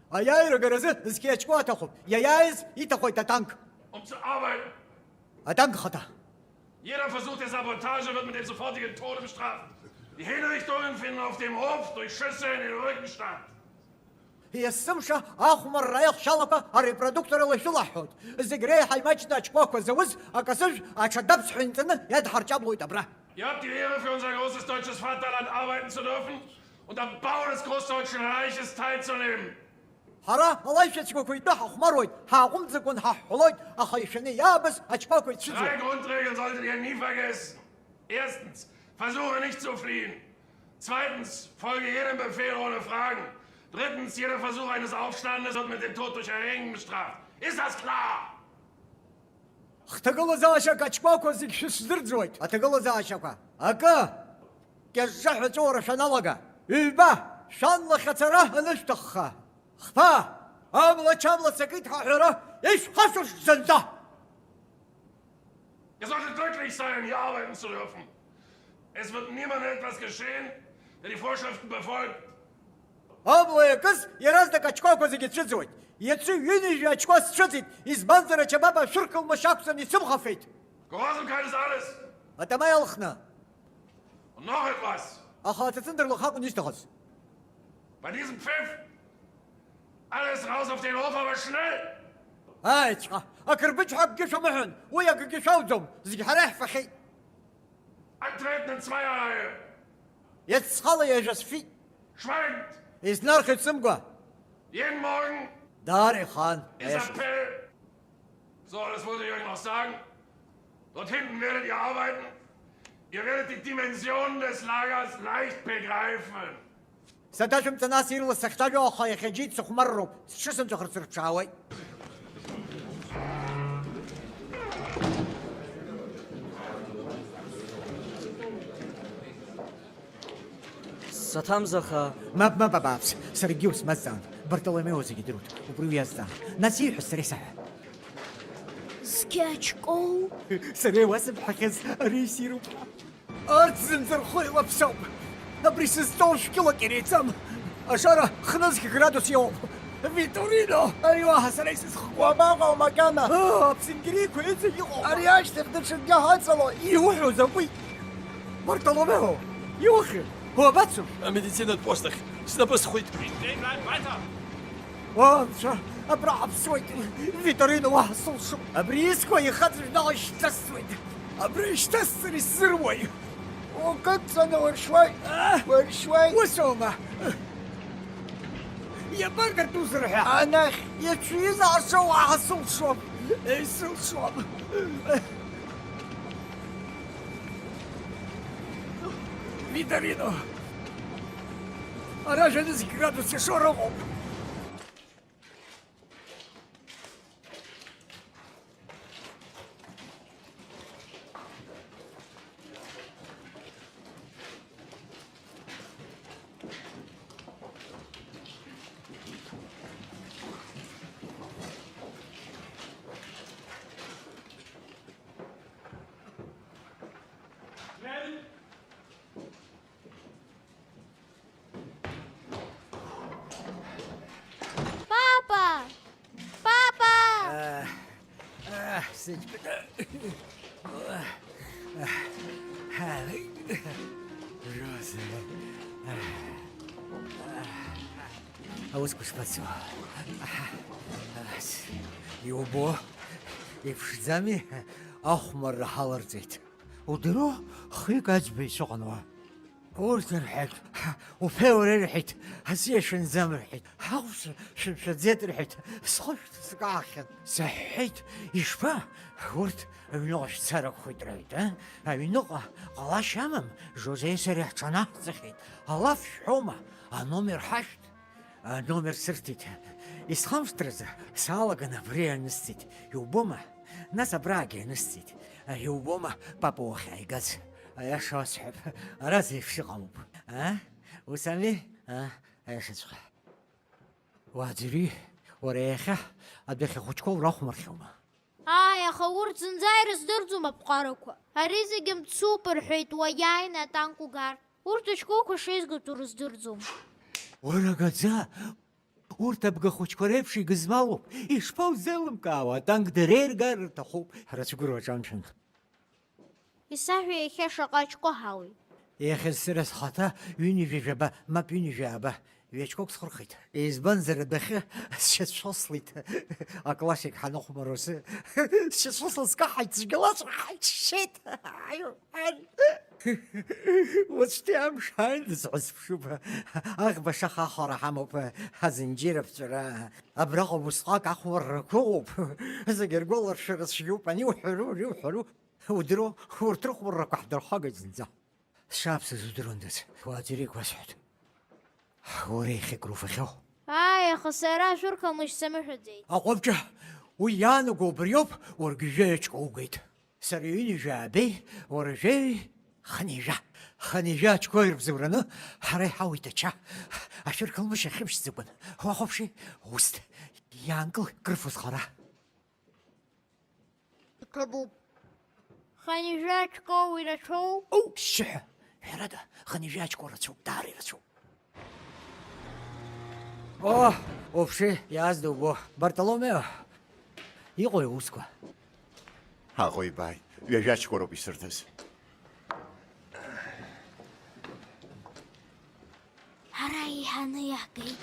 Аиааира агаразы зқьи ачкәа аҭахуп. Иаиааиз иҭахоит атанк. Um zu arbeiten. Атанк ахаҭа. Jeder Versuch der Sabotage wird mit dem sofortigen Tode bestraft. Die Hinrichtungen finden auf dem Hof durch Schüsse in den Rücken statt. Есымша ахәмарра аихшьалақәа арепродукторала шәылаҳҳәоит. Зегь реиҳа имаҷны аҷкәакәа зауз акасыжә аҽадабҵәҟьа инҵаны иадҳарҷаблоит абра. Ihr habt die Ehre, für unser großes deutsches Vaterland arbeiten zu dürfen. und am Bau des Großdeutschen Reiches teilzunehmen. Ҳара алаишәа цәгьақәа итәы ҳахәмаруеит, ҳааҟәымҵӡакәан ҳаҳәҳәалоит, аха ишәаны иаабаз ачқәақәа ицәыӡуеит. Drei Grundregeln solltet ihr nie vergessen. Erstens, versuche nicht zu fliehen. Zweitens, folge jedem Befehl ohne Fragen. Drittens, jeder Versuch eines Aufstandes wird mit dem Tod durch Erhängen bestraft. Ist das klar? Хҭагылазаашьак ачқәақәа зегь шәысзырӡуеит. Аҭагылазаашьақәа. Акы! Кьаҿҿаҳәа аҵәуара шәаналага. Ҩба! Шәан лахьацара анышәҭахха. Хԥа! Амла-чамла цакит ҳәа аҳәара ишәхашәыршҭ зынӡа! Ihr solltet glücklich sein, hier arbeiten zu dürfen. Es wird niemandem etwas geschehen, der die Vorschriften befolgt. Амла иакыз иаразнак ачқәақәа зегьы цәыӡуеит. Иацы ҩынҩажәа ачқәа сцәыӡит, избанзар ачабаба шәыркылмашь акәӡам исымхафеит. Gehorsam ist alles. Атама иалхны. Und noch etwas. Аха аҭаҭын дырлаха акәын исҭахыз. Bei diesem Pfiff. Alles raus auf den Hof, aber schnell! Аеҵәҟьа, акырбыџь ҳәа акгьы шәамыҳәан, уи акгьы шәауӡом, зегь ҳара иаҳфахьеит. Antreten in Zweierreihe. Иацхала ҩажәа сфит. Schweigend. Иснархьит сымгәа. Jeden Morgen. Даара ихаан. Ist Appell. So, das wollte ich euch noch sagen. Dort hinten werdet ihr arbeiten. Ihr werdet die Dimensionen des Lagers leicht begreifen. Саҭашәымҵан, ас ирла сахьцәажәо, аха иахьа џьит сыхәмарроуп, сҽысымҵәахыр сырԥшаауеит. Саҭамзаха. Мап, мап, абааԥс, саргьы усмазҵаан. Бартоломео зегьы идыруеит, убри уиазҵаа. Нас ииҳәаз сара исаҳәа. Зқьи ачкоу? Сара иуасымҳәахьаз ари иссируп. Арҭ зынӡа рхәы еилаԥсоуп. Абри сызҵоу шәкьылак иреиҵам. Ашара хнызқь градус иоуп. Виторино! Ари уаҳа сара исызхкуам. Уабаҟоу макьана? Аа, аԥсынгьериқәа иҵегь иҟоуп. Ари ашьҭахь даҽакгьы ҳаҵало. Иуҳәо закәи? Бартоломео, иухьи? Уабацо? Амедицинатә пост ахь снапы схәит. Stehen bleiben, weiter! О, анцәа, абра ҳаԥсуеит. Виторино уаҳа сылшом. Абри искуа ихаҵәжәнала шьҭасҵуеит. Абра ишьҭасҵар исзыруеи? Укыдҵаны уаршьуеит. А? Уаршьуеит. Усоума? Иабардыртәузар ҳәа? Анахь иацәҩызаашьо уаҳа сылшом. Исылшом. Виторино! Ара жәа-нызқь градус ишоура ыҟоуп. Папа! Папа! Э, э, сыҷкәын. Роза. Аусқәа шԥацо? Иубо, иԥшӡами? Ахәмарра ҳаларҵеит. Удыруоу, хҩык аӡбаҩцәа ыҟан уа. Урҭ рҳәеит, уԥеи уареи рҳәеит, аҵиашәынӡам рҳәеит, ҳахәцәа шәымшәаӡеит рҳәеит, схы шәҭыскаахьан. Саҳәҳәеит, ишԥа, урҭ аҩныҟа шәцар акәхоит рҳәеит, а? Аҩныҟа ҟалашьа амам, Жозеи сареи ҳҽанаҳҵахьеит, алаф шәҳәома, аномер ҳашәҭ? Аномер сырҭеит. Исхамышҭразы саалаган абри ианысҵеит. Иубома? Нас абраагьы ианысҵеит. Иубома, папа уахьааигаз? Аиаша уасҳәап, ара зеиԥш иҟалоуп. А? Ус ами? А? Аиашаҵәҟьа. Уааӡырҩи, уара иахьа адәахьы ахәыҷқәа урахәмархьоума? Ааи, аха урҭ зынӡа ирыздырӡом аԥҟарақәа. Ари зегьы мцуп, рҳәеит, уаиааины атанк угар. Урҭ ашколқәа шеизгатәу рыздырӡом. Уара агаӡа! Урҭ абгахәыҷқәа реиԥш игызмалуп. Ишԥаузеилымкаауа, атанк дара иргар рҭахуп. Ҳара ацәгәырҩа аҿамшәан. Исаҳәа иахьа шаҟа ачкәа ҳауеит. Иахьа сара схаҭа ҩынҩажәа жәаба, мап, ҩынҩажәа ааба. Ҩ-ачкок схырхит. Избанзар, адәахьы сшьацәхыслеит. Аклассик ҳанахәмаруаз, сшьацәхысла скаҳаит, цәгьала срыхҳаит, сшьит. Уаҵәтәи амш ааины сҳазԥшуп. Аӷба шаха ахара ҳамоуп, азынџьыр аԥҵәара. Абраҟа убысҟак ахәмаррақәа ыҟоуп. Зегьы ргәаларшәара цәгьоуп, ани уҳәару, ари уҳәару. Удыруа, урҭ рыхәмаррақәа ҳдырхагеит зынӡа. Сшааԥсаз удыруандаз, уааӡырҩык уасҳәоит. Уара иахьа акры уфахьоу? Ааи, аха сара ашәырқамышь самыҳәаӡеит. Аҟәыбҷа, уи иаанаго убриоуп, уаргьы жәаҩа ачка угеит. Сара ҩынҩажәа аабеи, уара жәаҩеи хынҩажәа. Хынҩажәа ачкои рыбзоураны ҳара иҳауеит ача. Ашәырқамышь ахьымшьӡакәан. Уахәаԥши, усҭ, иаанкыл, крыфоз хара. Иҭабуп. Хынҩажәа ачкоу ирацәоу? Оу, шьшьыҳәа! Ҳәарада, хынҩажәа ачкоу рацәоуп, даара ирацәоуп. О, уԥши, иааз дубо. Бартоломео, иҟои уусқәа? Аҟоу ибааит, ҩажәа ачкоу роуп исырҭаз. Ара еиҳаны иаҳгеит.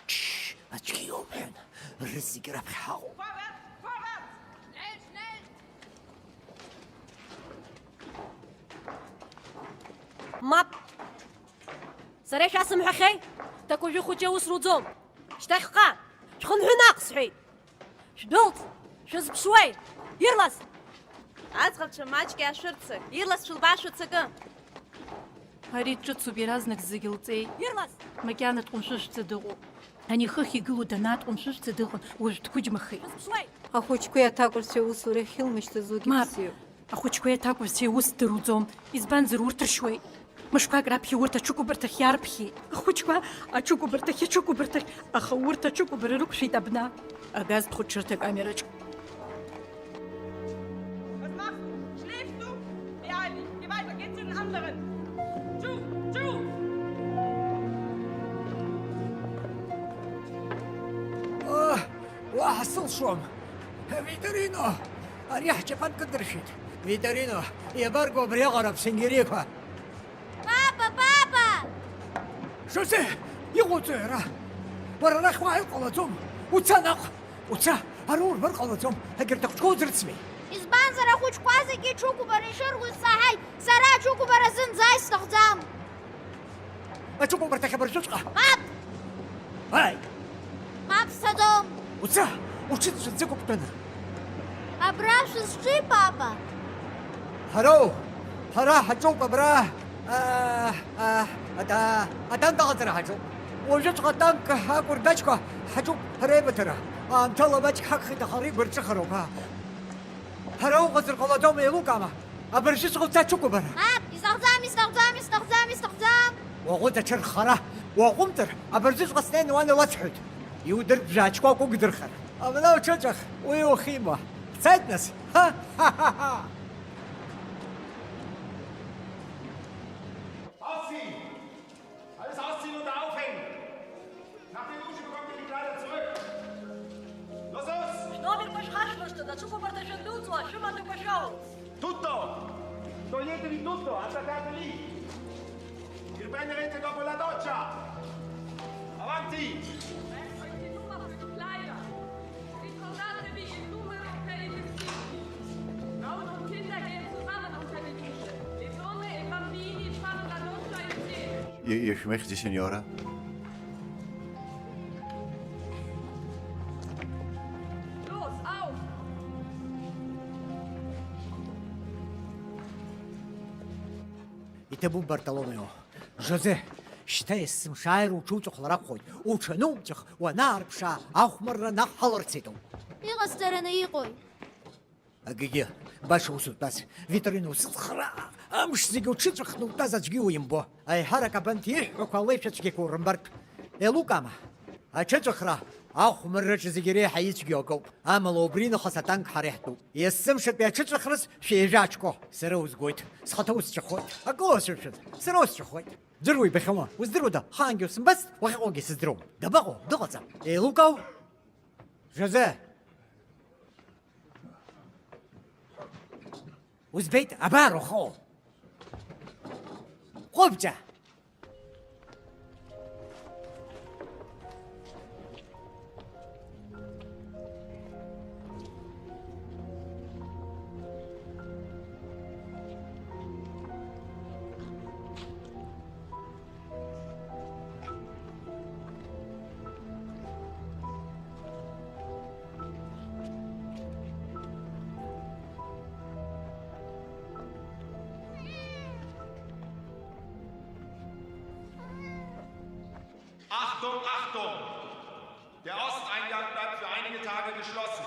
Чш, аӡәгьы иоумҳәан, рызегь раԥхьа ҳаҟоуп. Мап! Сара ишәасымҳәахьеи? Ҭакәажәы хәыҷы аус руӡом. Шьҭахьҟа шәхынҳәы наҟ сҳәеит. Шәдәылҵ! Шәызԥшуеи? Ирлас! Аӡӷабцәа маҷк иаашәырццак, ирлас шәылбаа шәыццакы! Ари ҿыцуп, иаразнак зегь лҵеит. Ирлас! Макьана дҟәымшәышәӡа дыҟоуп. Ани хыхь игылоу данаатҟәымшәышәӡа дыҟан, уажә дқәыџьмахеит. Шәызԥшуеи? Ахәыҷқәеи аҭакәажәцәеи аусура ахьылмышьҭыз уигьы Мап. Бзиоуп. Ахәыҷқәеи аҭакәажәцәеи аус дыруӡом, избанзар, урҭ ршьуеит. Мышқәак раԥхьа урҭ аҽыкәабарҭахь иарԥхьеит. Ахәыҷқәа аҽыкәабарҭахь, аҽыкәабарҭахь, аха урҭ аҽыкәабара рықәшәеит абна, агаз дхәыҽырҭа камераҿ. Was machst du? Schläfst du? Beeil dich, geh weiter, geh zu den anderen. Tschu, tschu! Уаҳа сылшом. Виторино! Ари ҳҷапан кыдыршәит. Виторино, иабарго абриаҟара аԥсынгьериқәа? Папа, папа! Жозе, иҟоуҵои ара? Уара арахь уааир ҟалаӡом. Уца наҟ! Уца! Ара урбар ҟалаӡом. Егьырҭ ахәыҷқәа узрыцми? Избанзар, ахәыҷқәа зегьы ҽыкәабара ишыргоз саҳаит. Сара аҽыкәабара зынӡа исҭахӡам. Аҽыкәабарҭахь абыржәыҵәҟьа! Мап! Ааи! Мап, сцаӡом! Уца! Уҽыҵәца ӡыкәыптәаны! Абра шәызҿи, папа? Ҳароу! Ҳара ҳаҿуп абра! Аа, аа, ада, атанк аҟаҵара ҳаҿуп. Уажәыҵәҟьа атанк ақәырдаҷқәа ҳаҿуп ҳара аибыҭара. Аамҭала маҷк ҳагхеит, аха ара игәырҿыхароуп, аа. Ҳара уҟазар ҟалаӡом, еилукаама? Абыржәыҵәҟьа уца аҽыкәабара! Мап, исҭахӡам, исҭахӡам, исҭахӡам, исҭахӡам! Уаҟәыҵ аҽырххара! Уаҟәымҵыр, абыржәыҵәҟьа снеины уан иласҳәоит. Иудыртә жәа-ачкәак угдырхар. Абна уҽыҵәах, уи ухимуа. Ҳцеит нас! Ҳа, ҳа, ҳа, ҳа! Ausziehen! Alles ausziehen und aufhängen! Nach der Dusche bekommt ihr die Kleider zurück! Los, los! Шәномерқәа шәхашәмыршҭын, аҽыкәабарҭа шәандәылҵуа, шәымаҭәақәа шәоут! Tutto! Toglietevi tutto, attaccate lì! Vi riprenderete dopo la doccia! Avanti! Ecco il numero per i Kleider! Ricordatevi il numero per i vestiti! Frauen und Kinder gehen zusammen unter die Dusche. Le donne e i bambini fanno la doccia insieme. Io, io, signora. Los, auf! Иҭабуп, Бартоломео. Жозе, шьҭа есымшааира уҽуҵәахлар акәхоит. Уҽануҵәах, уанаарԥшаа, ахәмарра наҟ ҳаларцеит ауп. Иҟасҵараны иҟои? Акгьы, баша ус утәаз, Виторино, усыцхраа, амш зегьы уҽыҵәахны утәаз аӡәгьы уимбо. Аиҳарак абанҭ иҳәҳәақәа алеишәа цәгьақәа урымбартә. Еилукаама? Аҽыҵәахра ахәмарраҿы зегьы реиҳа ицәгьоу акоуп. Амала убри нахыс атанк ҳара иаҳтәуп. Есымшатәи аҽыҵәахраз шәи жәа ачко. Сара узгоит. Схаҭа усчахоит. Акы уасҳәашәан. Сара усчахоит. Ӡәыр уибахьоума? Уздыруада? Хаангьы усымбацт, уахьыҟоугьы сыздыруам. Дабаҟоу? Дыҟаӡам. Еилукаау? Жозе! Узбеит, абар ухоу! Ҟәыбҷа! Geschlossen.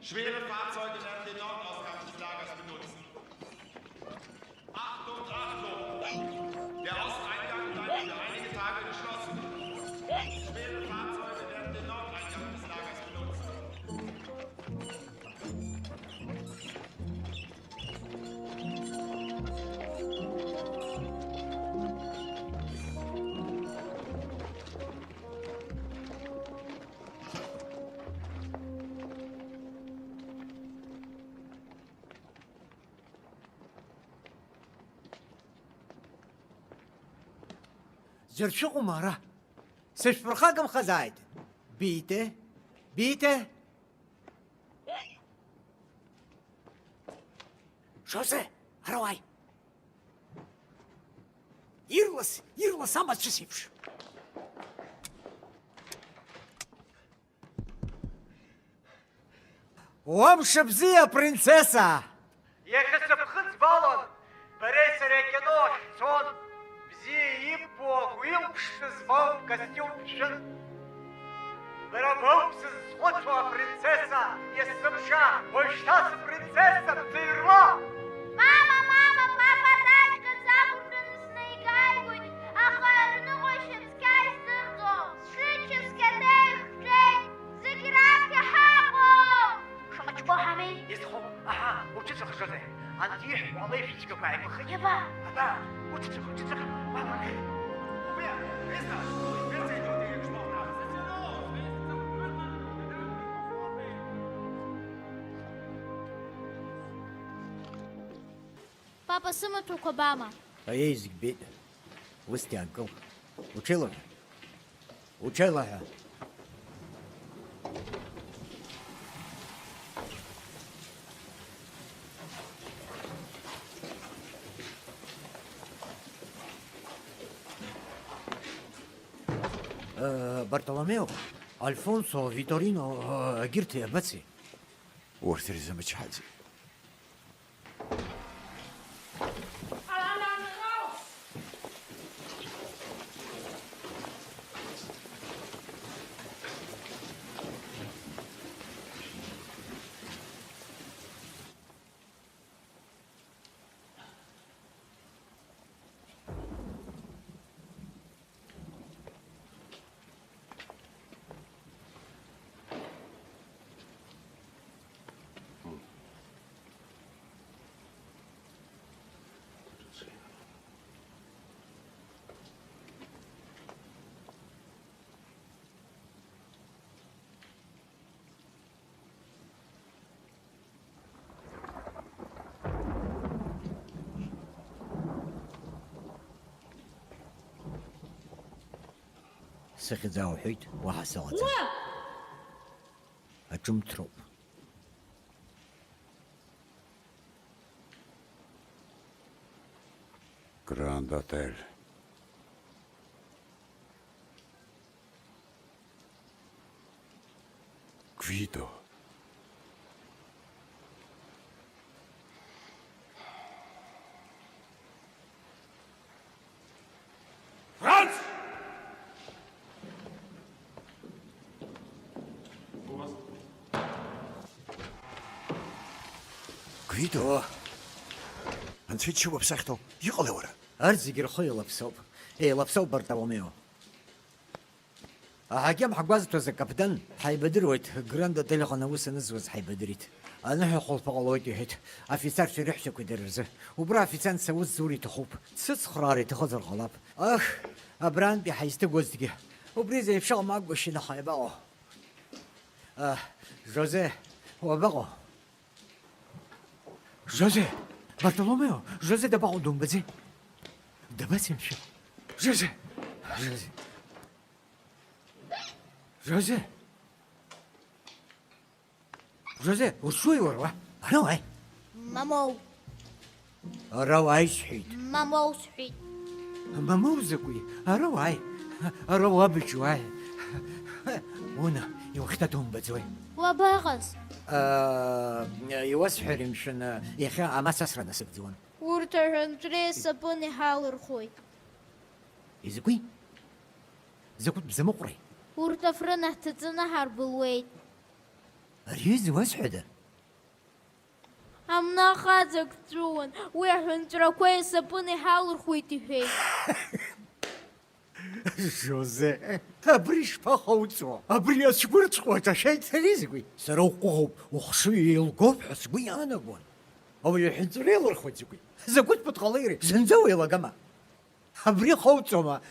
Schwere Fahrzeuge werden den Nordausgang des Lagers benutzen. Achtung, Achtung! Der Osteingang bleibt für einige Tage geschlossen. Schwere Fahrzeuge werden den Nordeingang des Lagers benutzen. Џьара шәыҟоума ара? Сышәԥырхагамхазааит! Бите! Бите! Жозе, ара уааи! Ирлас, ирлас амацәыс еиԥш! Уа мшыбзиа, принцесса! Иахьа сыԥхыӡ балан, бареи сареи акино ахь ҳцон. Бзиа иббо, агәилԥшҭа змоу костиум шәын. Бара боуп сызхәыцуа, апринцесса, есымша, уажәшьҭа сыпринцесса, бҭыҩрла! Мама, мама, папа атачка сақәыртәаны снеигааигоит, аха рныҟәашьа цқьа издырӡом. Сшыччаԥхьаӡа ихҿеит, зегь раԥхьа ҳаҟоуп! Шаҟа џьгәа ҳамеи! Изхо, аҳа, уҽыҵәах, Жозе. Анҭ ииҳәо ала ишәыцәгьақәа ааигәахеит. Иаба? Абар, уҽыҵәах, уҽыҵәах, уалак. Убри, Христа, Христа идут и что у нас? Папа, сымаҭәақәа бама? Аиеи, зегь беит. Усгьы аанкыл. Уҽеилаҳәа. Уҽеилаҳәа. Э, Бартоломео, Альфонсо, Виторино, э, егьырҭ иабацеи? Урҭ ирзымычҳаӡеит. Сыхьӡ аауҳәоит, уаҳа сыҟаӡам. Уа! Аҿымҭроуп. Гранд Отель. Гвидо. Франц! Гвидо? О! Анцәа иџьшьоуп, уаԥсахтәу. Иҟалеи уара? Арҭ зегьы рхы еилаԥсоуп. Еилаԥсоуп, Бартоломео. Аҳақьым ҳгәазҭоз акаԥдан, ҳаибадыруеит, Гранд Отель аҟны аус анызуаз ҳаибадырит. Аныҳәа хәылԥа ҟалоит, иҳәеит, афицарцәеи рыҳәсақәеи дара рзы. Убра афициантс аус зур иҭахуп. Дсыцхраар иҭахызар ҟалап. Ах, абрантәи ҳаизҭыгозҭгьы. Убри зеиԥш ыҟам акәгәышьа, ианаха иабаҟоу? А, Жозе, уабаҟоу? Жозе! Бартоломео! Жозе дабаҟоу, думбаӡеи? Дабацеи, мшәан? Жозе! Жозе! Жозе! Жозе, ушуи уара уа? Ара уааи! Мамоу! Ара уааи сҳәеит. Мамоу сҳәеит. Мамоу закәи? Ара уааи. Ара уабџьар уааи. Уна, иухьҭа думбаӡои? Уабаҟаз? Аа, иуасҳәари, мшәан, иахьа амацасра насыгӡуан. Урҭ аҳәынҵәреи асапыни ҳалырхуеит. Изакәи? Закәытә бзамыҟәреи? Урҭ афрын аҳҭаҵаны ҳарбылуеит. Ари изуасҳәада? Амна хаҵак дҵәыуан, уи аҳәынҵәрақәеи асапыни ҳалырхуеит иҳәеит. Жозе, абри шԥахауҵо? Абри ацәқәырҵәҟьо аҿашәеит Ҭаризгәи. Сара уҟәыӷоуп, ухшыҩ еилгоуп ҳәа сгәы иаанагон. Ауаҩы аҳәынҵәра еилырхуеит закәи? Закәытә ԥыҭҟалеири, зынӡа уеилагама? Абри хауҵома?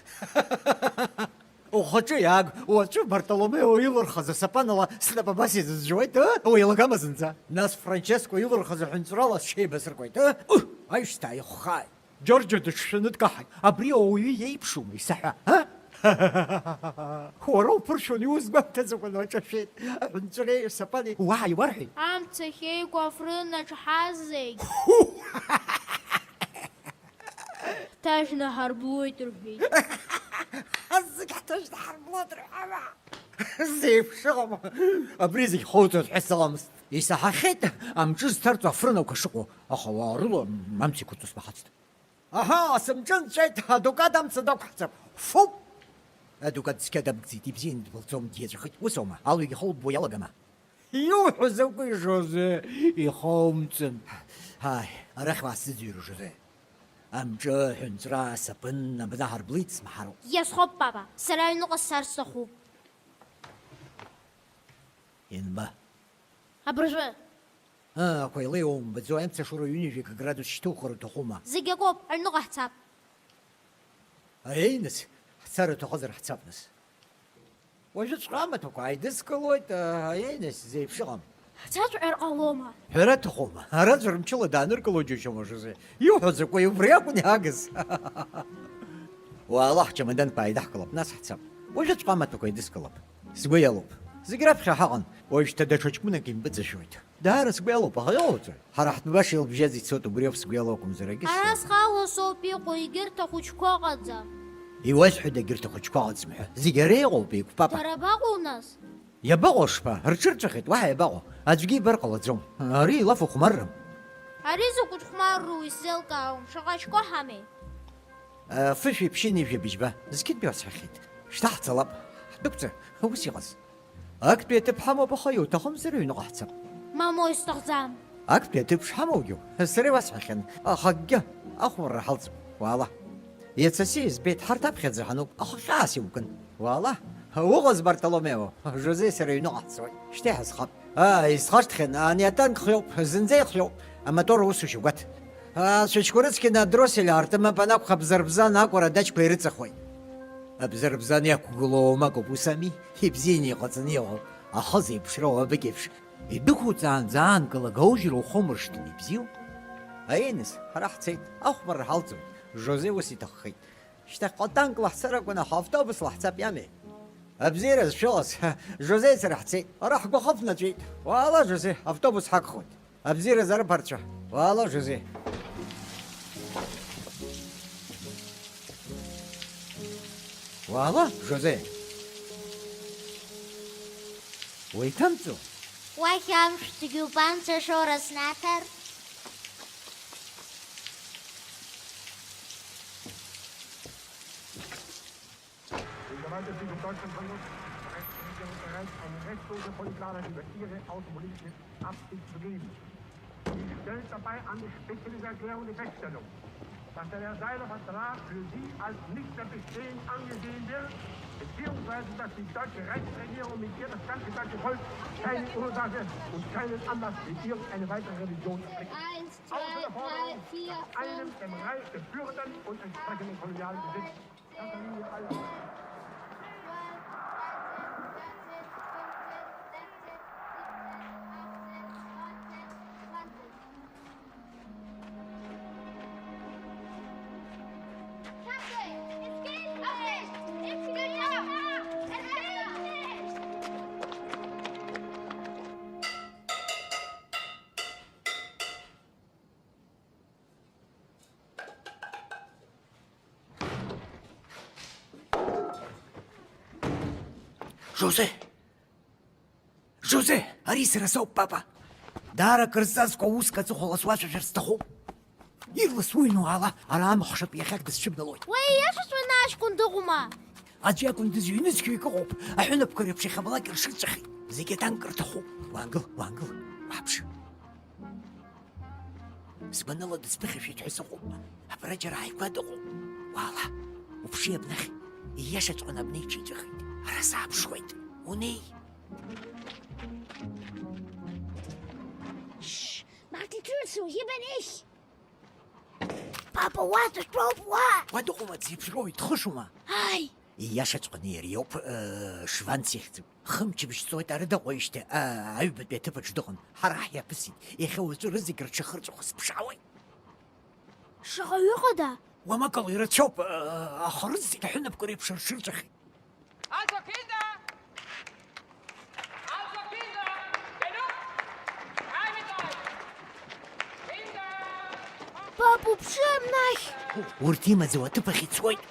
Ухаҿы иааг, уаҵәы Бартоломео илырхыз асапанала снапы абас изызжуеит, ы? Уеилагама зынӡа? Нас Франческо илырхыз аҳәынҵәрала сшеибасыркуеит, ы? Ух, аҩсҭаа иххааит. Џьорџьо дыҽшәаны дкаҳаит. Абри ауаҩы иеиԥшума, исаҳәа, ы? Уара уԥыршәон, иузгәамҭаӡакәа уаҿашәеит. Аҳәынҵәреи асапани уаҳа иуарҳәеит? Амца ахьеиқәу афрын аҿҳазегь. Ҳҭажәны ҳарблуеит рҳәеит. Зегь ҳҭыжьны ҳарблуеит рҳәама? Зеиԥшыҟам. Абри зегь хоуҵоит ҳәа сыҟамызт. Исаҳахьеит амҿы зҭарҵо афрынақәа шыҟоу, аха уаа рыла амца иқәырҵо смаҳацт. Аҳа, сымҿы нҵәеит, адукат амца дақәҳҵап. Фуп! Адукат цқьа дамгӡеит, ибзианы дбылҵом, диаҵәахеит. Ус аума? Алҩагьы хоуп, уи иалагама? Иуҳәо закәи, Жозе, ихоумҵан. Ҳаи, арахь уаасзыӡырҩыр, Жозе. Амҿы, аҳәынҵәра, асапын, абна ҳарблит, смаҳароуп. Иазхоуп, папа, сара аҩныҟа сцар сҭахуп. Ианба? Абыржәы. Аа, ақәа илеиуа умбаӡои, амца ашоура ҩынҩажәи акы градус шьҭухыр уҭахума? Зегь акоуп, аҩныҟа ҳцап. Аиеи, нас, ҳцар уҭахызар ҳцап, нас. Уажәыҵәҟьа амаҭәақәа ааидыскылоит, аа, аиеи, нас, зеиԥшыҟам. Ҳцаҵәҟьар ҟалома? Ҳәара аҭахума? Ара аӡәыр мчыла дааныркыло џьушьома, Жозе. Иуҳәо закәи, убри акәын иаагыз. Уаала, ҳчамаданқәа ааидаҳкылап, нас ҳцап. Уажәыҵәҟьа амаҭәақәа еидыскылап. Сгәы иалоуп. Зегь раԥхьа ҳаҟан, уажәшьҭа даҽа ҷкәынак импыҵашәоит. Даара сгәы иалоуп, аха иҟауҵои? Ҳара ҳтәы баша илбжьаз ицоит, убриоуп сгәы иалоу акәымзар, егьыс. Ара схала соуп иҟоу, егьырҭ ахәыҷқәа ыҟаӡам. Иуасҳәоит, егьырҭ ахәыҷқәа ыҟаӡам ҳәа. Зегь ара иҟоуп, еиқәԥап. Дара абаҟоу нас? Иабаҟоу, шԥа, рҽырҵәахит, уаҳа иабаҟоу? Аӡәгьы ибар ҟалаӡом. Ари илафу хәмаррам. Ари закәытә хәмарроу исзеилкаауам, шаҟа шәкы ҳамеи? Фышәи ԥшьынҩажәи абыжьба, зқьынтәи уасҳәахьеит. Шьҭа ҳцалап, ҳдәықәҵа, ус иҟаз. Актәи аҭыԥ ҳамоуп, аха иуҭахымзар аҩныҟа ҳцап. Мамоу, исҭахӡам. Актәи аҭыԥ шҳамоугьы, сара иуасҳәахьан, аха акгьы, ахәмарра ҳалҵып, уаала. Иацы асы избеит, ҳарҭ аԥхьаӡа ҳануп, аха хьаас иукын. Уаала, уҟаз, Бартоломео, Жозеи сареи аҩныҟа ҳцоит. Шьҭа иҳазхап. Аа, исхашҭхьан, ани атанк хиоуп, зынӡа ихиоуп, амотор аусушьа гәаҭ. Аа, сышьқәа рыцқьаны адросель аартым, абанакәха, абзарбзан акәара адаҷқәа ирыҵахоит. Абзарбзан иақәгылоу уамак ауп, ус ами? Ибзианы иҟаҵаны иҟоуп, ахы зеиԥшроу абыкь еиԥш. Идәықәуҵаанӡа аанкыла гаужьра ухоумыршҭын, ибзиоуп. Аиеи, нас, ҳара ҳцеит, ахәмарра ҳалҵуеит, Жозе ус иҭаххеит. Шьҭахьҟа танкла ҳцар акәын, аха автобусла ҳцап иами. Абзиараз шәыҟаз, Жозеи сара ҳцеит. Ара ҳгәахы ԥнаҵәеит. Уаала, Жозе, автобус ҳагхоит. Абзиараз арыԥарцәа. Уаала, Жозе. Уаала, Жозе. Уеиҭамҵуа? Уахь амшә цәгьоуп, амца ашоура снаҭар. Mittlerweile ist die Deutschland bereit, eine rechtslose Politik über ihre außenpolitische Absicht zu geben. Sie stellt dabei an die Spitze dieser Erklärung die Feststellung, dass der Versailler Vertrag für sie als nicht mehr bestehend angesehen wird, beziehungsweise dass die deutsche Reichsregierung mit ihr das ganze deutsche Volk keine Ursache und keinen Anlass für irgendeine weitere Revision erblickt. Eins, zwei, drei, vier, fünf, sechs. Außer der Forderung nach einem dem Reich gebührenden und entsprechenden Kolonialbesitz. Жозе! Жозе! Ари сара соуп, папа! Даара акыр сзазкуа уск аҵыхәала суацәажәар сҭахуп. Ирлас уҩны уаала, ара амахшатә иахьак дысцәыбналоит. Уи ииашаҵәҟьаны аҷкәын дыҟоума? Аӡә иакәын дызҩны зқьҩык ыҟоуп, аҳәынаԥқәа реиԥш иахьабалак иршыҵәахит. Зегьы атанк рҭахуп. Уаангыл, уаангыл, уааԥшы. Сгәаныла дысԥыхьашәеит ҳәа сыҟоуп. Абра џьара ааигәа дыҟоуп. Уаала, уԥшы абнахь. Ииашаҵәҟьаны абна иҽиҵәахит. Ара сааԥшуеит. Унеи. Шш, mach die Tür zu, hier bin ich! Папа, уа дтәоуп, уа! Уа дыҟоума, дзеиԥшроу, дхышума? Ааи! Ииашаҵәҟьаны иара иоуп, э, Шванц ихьӡуп. Хымчыбжь ҵуеит, ара дыҟоижьҭеи, а, аҩбатәи аҭыԥаҿ дыҟан. Ҳара ҳиаԥысит. Иахьа уаҵәы рызегь рҽахырҵәахо сыԥшаауеит. Шаҟаҩы ыҟада? Уамак ала ирацәоуп, э, аха рызегь аҳәынаԥқәа реиԥш рҽырҵәахит. Also, Kinder! Also, Kinder! Genug! Rein mit euch! Kinder! Пап, уԥшы абнахь! Урҭ имаӡоу аҭыԥ ахь ицоит.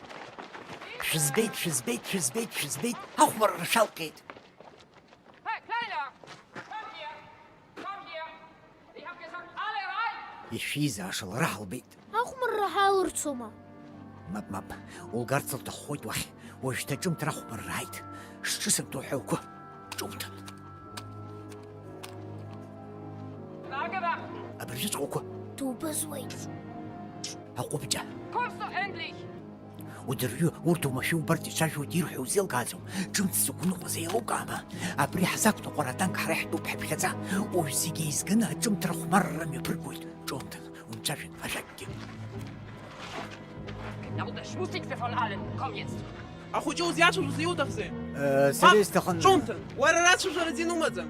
Шәызбеит, шәызбеит, шәызбеит, шәызбеит, ахәмарра шәалҟьеит. Hey, Kleiner! Komm hier! Komm hier! Ich hab gesagt, alle rein! Ишәизааша лара ҳалбеит. Ахәмарра ҳалырцома? Мап, мап, улгарц лҭаххоит уахь. Уажәшьҭа ҿымҭра ахәмарра ааит. Шҿысымҭуа ҳәа уқәы. Ҿумҭын. Lage wachen! Абыржәыҵәҟьақәа. Дубазуеит. Аҟәыбҷа. Kommst du endlich? Удырҩы урҭ уамашәа убарҭ ицәажәоит, ирҳәо узеилкааӡом. Ҿымҭӡакәа уныҟәаз еилукаама? Абри ҳзақәныҟәара атанк ҳара иаҳтәуп ҳаԥхьаӡа. Уажә зегь еизганы аҿымҭра хәмарра мҩаԥыргоит. Ҿумҭын, умцәажәан, ажәакгьы. Genau das Schmutzigste von allen. Komm jetzt. Ахәыҷы узиацәажәоз иуҭахзеи? Э, сара Мап, исҭахын. Ҿумҭын, уара рацәажәара азин умаӡам.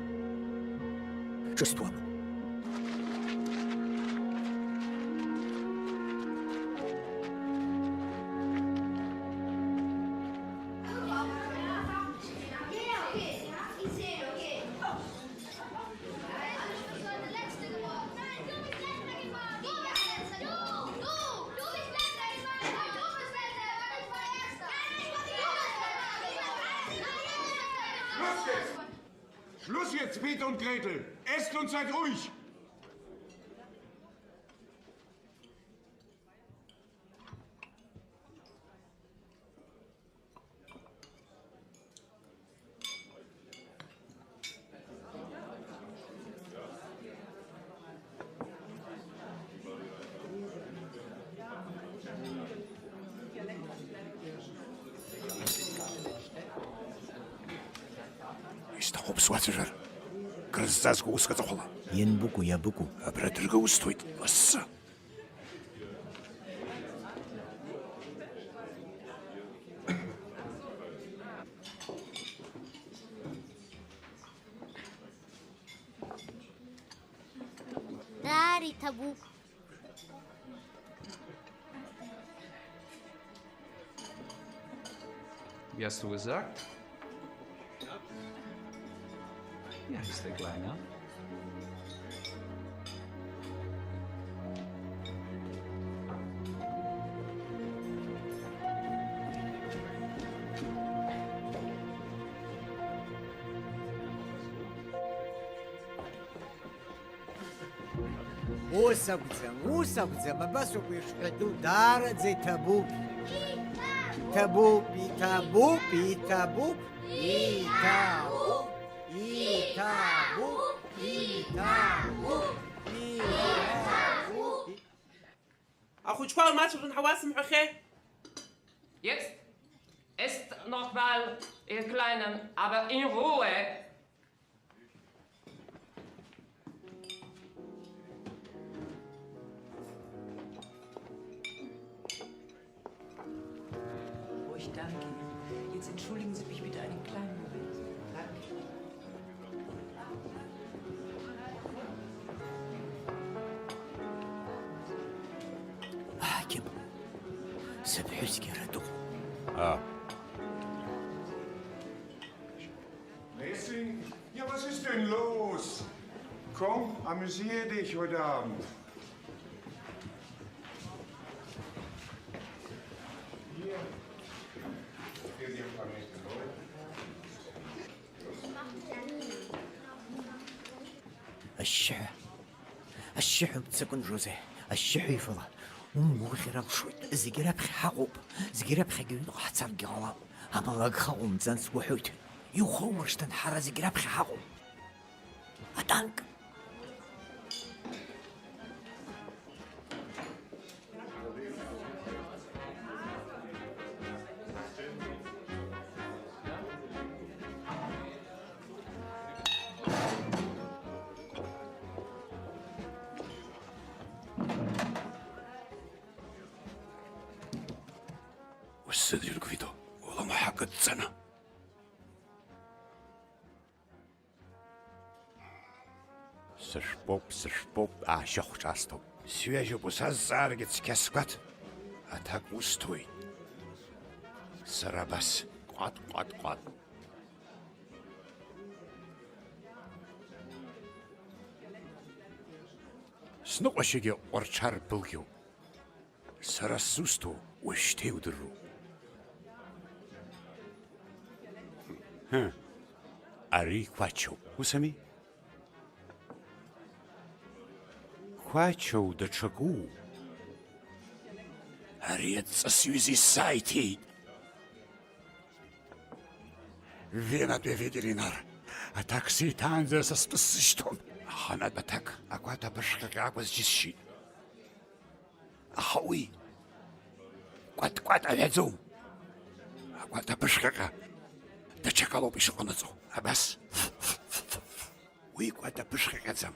Ҿысҭуам. Schluss jetzt! Schluss jetzt, Peter und Gretel! Esst und seid ruhig! Исҭахуп суацәажәар. Крызҵазкуа уск аҵыхәала. Ианбыкәу, иабыкәу? Абра дырга усҭоит, лассы. Даара иҭабуп. Wie hast du gesagt? Wie heißt der Kleine? Ус акәӡам, ус акәӡам, абас ауп ишҳәатәу, даараӡа иҭабуп. Иҭабуп, иҭабуп, иҭабуп, иҭабуп, иҭабуп, иҭабуп, иҭабуп. Ахәыҷқәа урмацәажәан ҳәа уасымҳәахьеи? Jetzt esst noch mal, ihr Kleinen, aber in Ruhe. Oh, ich danke Ihnen. Jetzt entschuldigen Sie mich bitte einen kleinen Moment. Danke. Ҳақьым, сыԥҳәысгьы ара дыҟоуп. Аа. Lessing? Ja, was ist denn los? Komm, amüsier dich heute Abend. Hier. Hier sind ein paar nette Leute. Ашьшьыҳәа, ашьшьыҳәа мцакәын, Жозе, ашьшьыҳәа ифала, умухьыр алшоит. Зегьы раԥхьа ҳаҟоуп, зегьы раԥхьагьы аҩныҟа ҳцаргьы ҟалап. Амала агха ҟоумҵан сгәаҳәоит. Иухоумыршҭын, ҳара зегь раԥхьа ҳаҟоуп. Атанк! Усыдҩыр, Гвидо, улымҳа кыдҵаны. Сышәпоуп, сышәпоуп, аашьа хәҿасҭоуп. Сҩажәоуп, усазҵааргьы цқьа сгәаҭ. Аҭак усҭоит. Сара абас, ҟәат, ҟәат, ҟәат. Сныҟәашьагьы ҟәарҽар былгьоуп. Сара сзусҭоу уажәшьҭа иудыруеит. Ҳы, ари Қәачоуп, ус ами? Қәачоу даҽакуу? Ари адҵа сҩыза исзааиҭеит. Венатәи аветеринар. Аҭак сиҭаанӡа са стәы сзышьҭон. Аханатә аҭак акәата абыржәҟьаҟьа акәыз џьысшьеит. Аха уи кәат-кәат аҳәаӡом. Акәата абыржәҟьаҟьа даҽакалоуп ишыҟанаҵо. Абас. Уи кәата ԥышәҟьаҟьаӡам.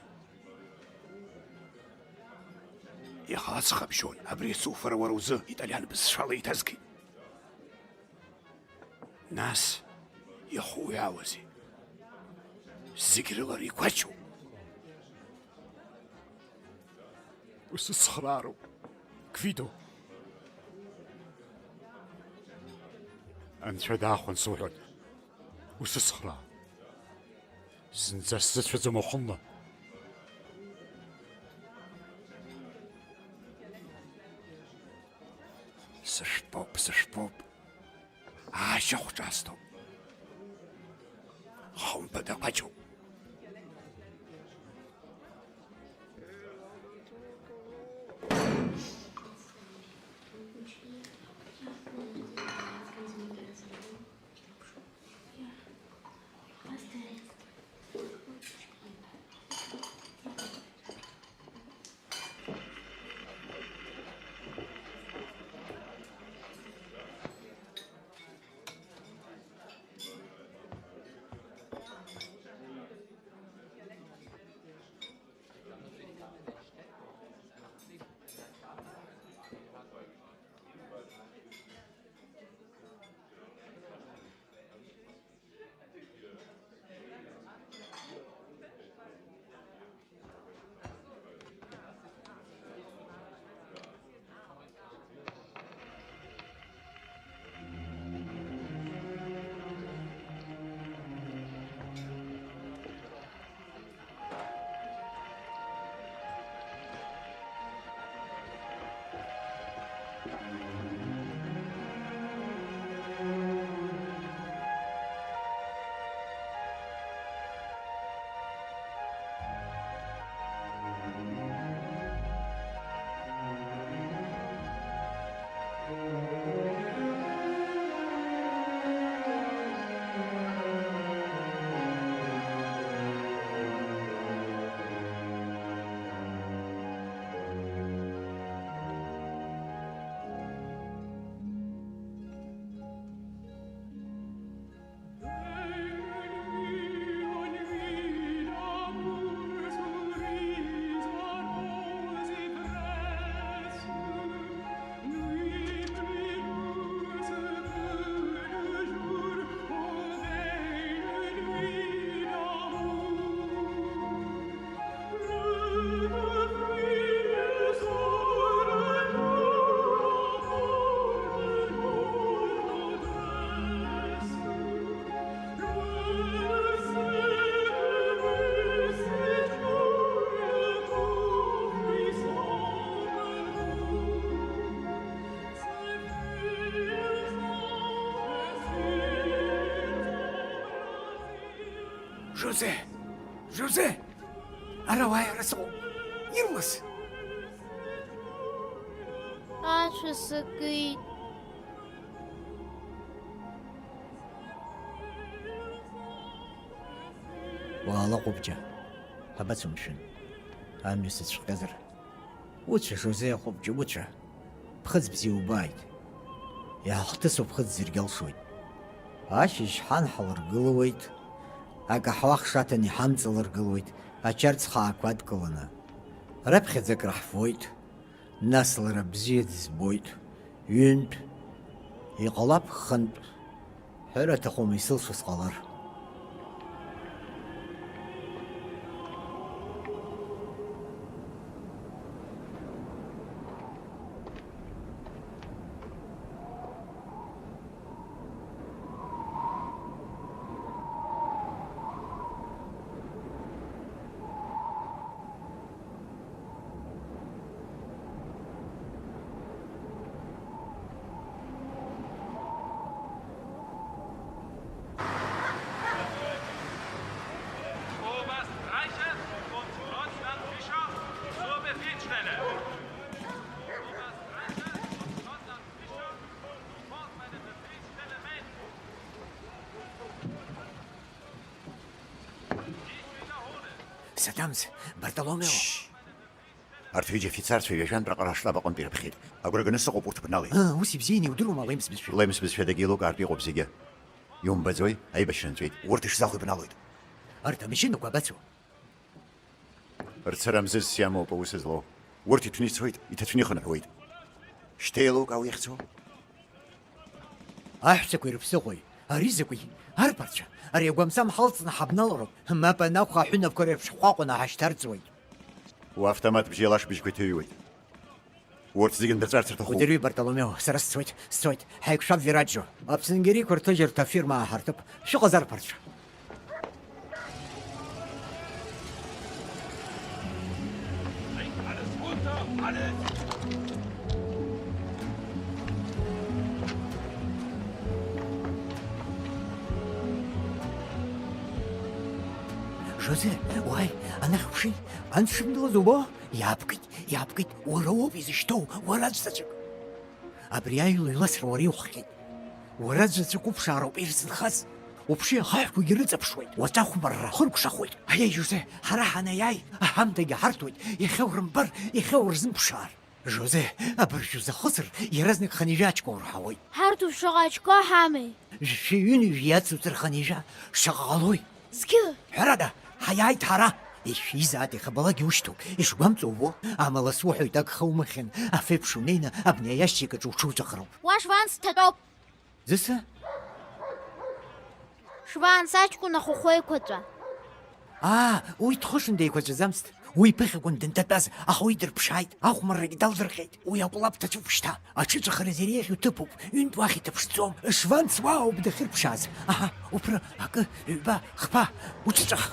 Иаха аҵх абжьон, абри ацуфара уара узы италиан бызшәала иҭазгеит. Нас иахуҩаауазеи? Зегь рыла ари Қәачоуп. Усыцхраароуп, Гвидо. Анцәа даахәан суҳәоит. Усыцхраа. Зынӡа сзыцәаӡом уахынла. Сышәпоуп, сышәпоуп. Аашьа хәҿасҭоуп. Хымԥада Қәачоуп. Жозе! Жозе! Ара уааи, ара сыҟоуп! Ирлас! Ацәа сакит. Уаала, Ҟәыбҷа, ҳабацо, мшәан, амҩа сыцәҟьазар? Уцәа, Жозе Ҟәыбҷа, уцәа. Ԥхыӡ бзиа убааит. Иаҳхҭысу ԥхыӡ зегь алшоит. Ашьыжь ҳан ҳалыргылоит, акаҳуа ахшаҭан иҳамҵалыргылоит, ачарӡ хаақәа адкыланы. Раԥхьаӡа краҳфоит. Нас лара бзиа дызбоит. Ҩынтә, иҟалап хынтә. Ҳәара аҭахума, исылшо сҟалар. Oberst Reichert und Leutnant Fischer zur Befehlsstelle. Oberst Reichert und Leutnant Fischer, sofort bei der Befehlsstelle melden. Сатамс, Бартоломео! Арҭ ҩыџьа афицарцәа ҩажәантә раҟара аштаб аҟынтә ирыԥхьеит. Агәра ганы сыҟоуп урҭ бналеит. Аа, ус ибзианы иудыруама, Лемс бызшәа? Лемс бызшәа дагьеилоуп, аартә иҟоуп зегьы. Иумбаӡои, аибашьра анҵәеит. Урҭ ишзахәо ибналоит. Арҭ амашьынақәа абацо? Рцара мзызс иамоуп аус злоу. Урҭ иҭәны ицоит, иҭацәны ихынҳәуеит. Шьҭа еилукаау иахьцо? Аҳәсақәеи рыԥсыхәеи, ари закәи? Арԥарцәа, ари агәамҵам ҳалҵны ҳабналароуп, мап анакәха аҳәынаԥқәа реиԥш ҳҟәаҟәаны ҳашьҭарҵуеит. Уавтомат бжьеилашбыжьқәа иҭыҩуеит. Урҭ зегьы нбырҵәарц рҭахуп. Уӡырҩы, Бартоломео, сара сцоит, сцоит, ҳаиқәшәап Вераџьо. Аԥсынгьери қәырҭыжьырҭа афирма ааҳартып, шәыҟазар, арԥарцәа. Жозе, уааи, анахь уԥши, анс шыбнылаз убо? Иаапкит, иаапкит, уара уоуп изышьҭоу, уара аӡә заҵәык. Абри аилаҩласра уара иухҟьеит. Уара заҵәык уԥшаароуп ирзынхаз. Уԥши, ахаҳәқәагьы рыҵаԥшуеит. Уаҵәахәмарра хыркәшахоит. Аиеи, Жозе, ҳара ҳанаиааи, аҳамҭагьы ҳарҭоит, иахьа урымбар, иахьа урзымԥшаар. Жозе, абыржә узахысыр, иаразнак хынҩажәа ачка урҳауеит. Ҳарҭ шаҟа ачка ҳамеи? Жәшәи ҩынҩажәи иацуҵар хынҩажәа, шаҟа ҟалои? Зқьы! Ҳәарада, ҳаиааит ҳара! Ишәизаат, иахьабалак иушьҭоуп, ишгәамҵуа убо, амала суҳәоит, агха умыхьын, афеиԥш унеины абни аиашьчик аҿы уҽуҵәахроуп. Уа Шванс дҭатәоуп! Зысы? Шванс аҷкәын ахәыхәеиқәаҵәа. Аа, уи дхәышын деиқәаҵәаӡамызт. Уи иԥыхьакәын дынҭатәаз, аха уи дырԥшааит, ахәмаррагьы далдырҟьеит. Уи акәлаԥ ҭацәуп шьҭа. Аҽыҵәахыраз иреиӷьу ҭыԥуп, ҩынтә уахь иҭаԥшӡом. Шванс уаауп дахьырԥшааз. Аҳа, уԥры, акы, ҩба, хԥа, уҽыҵәах.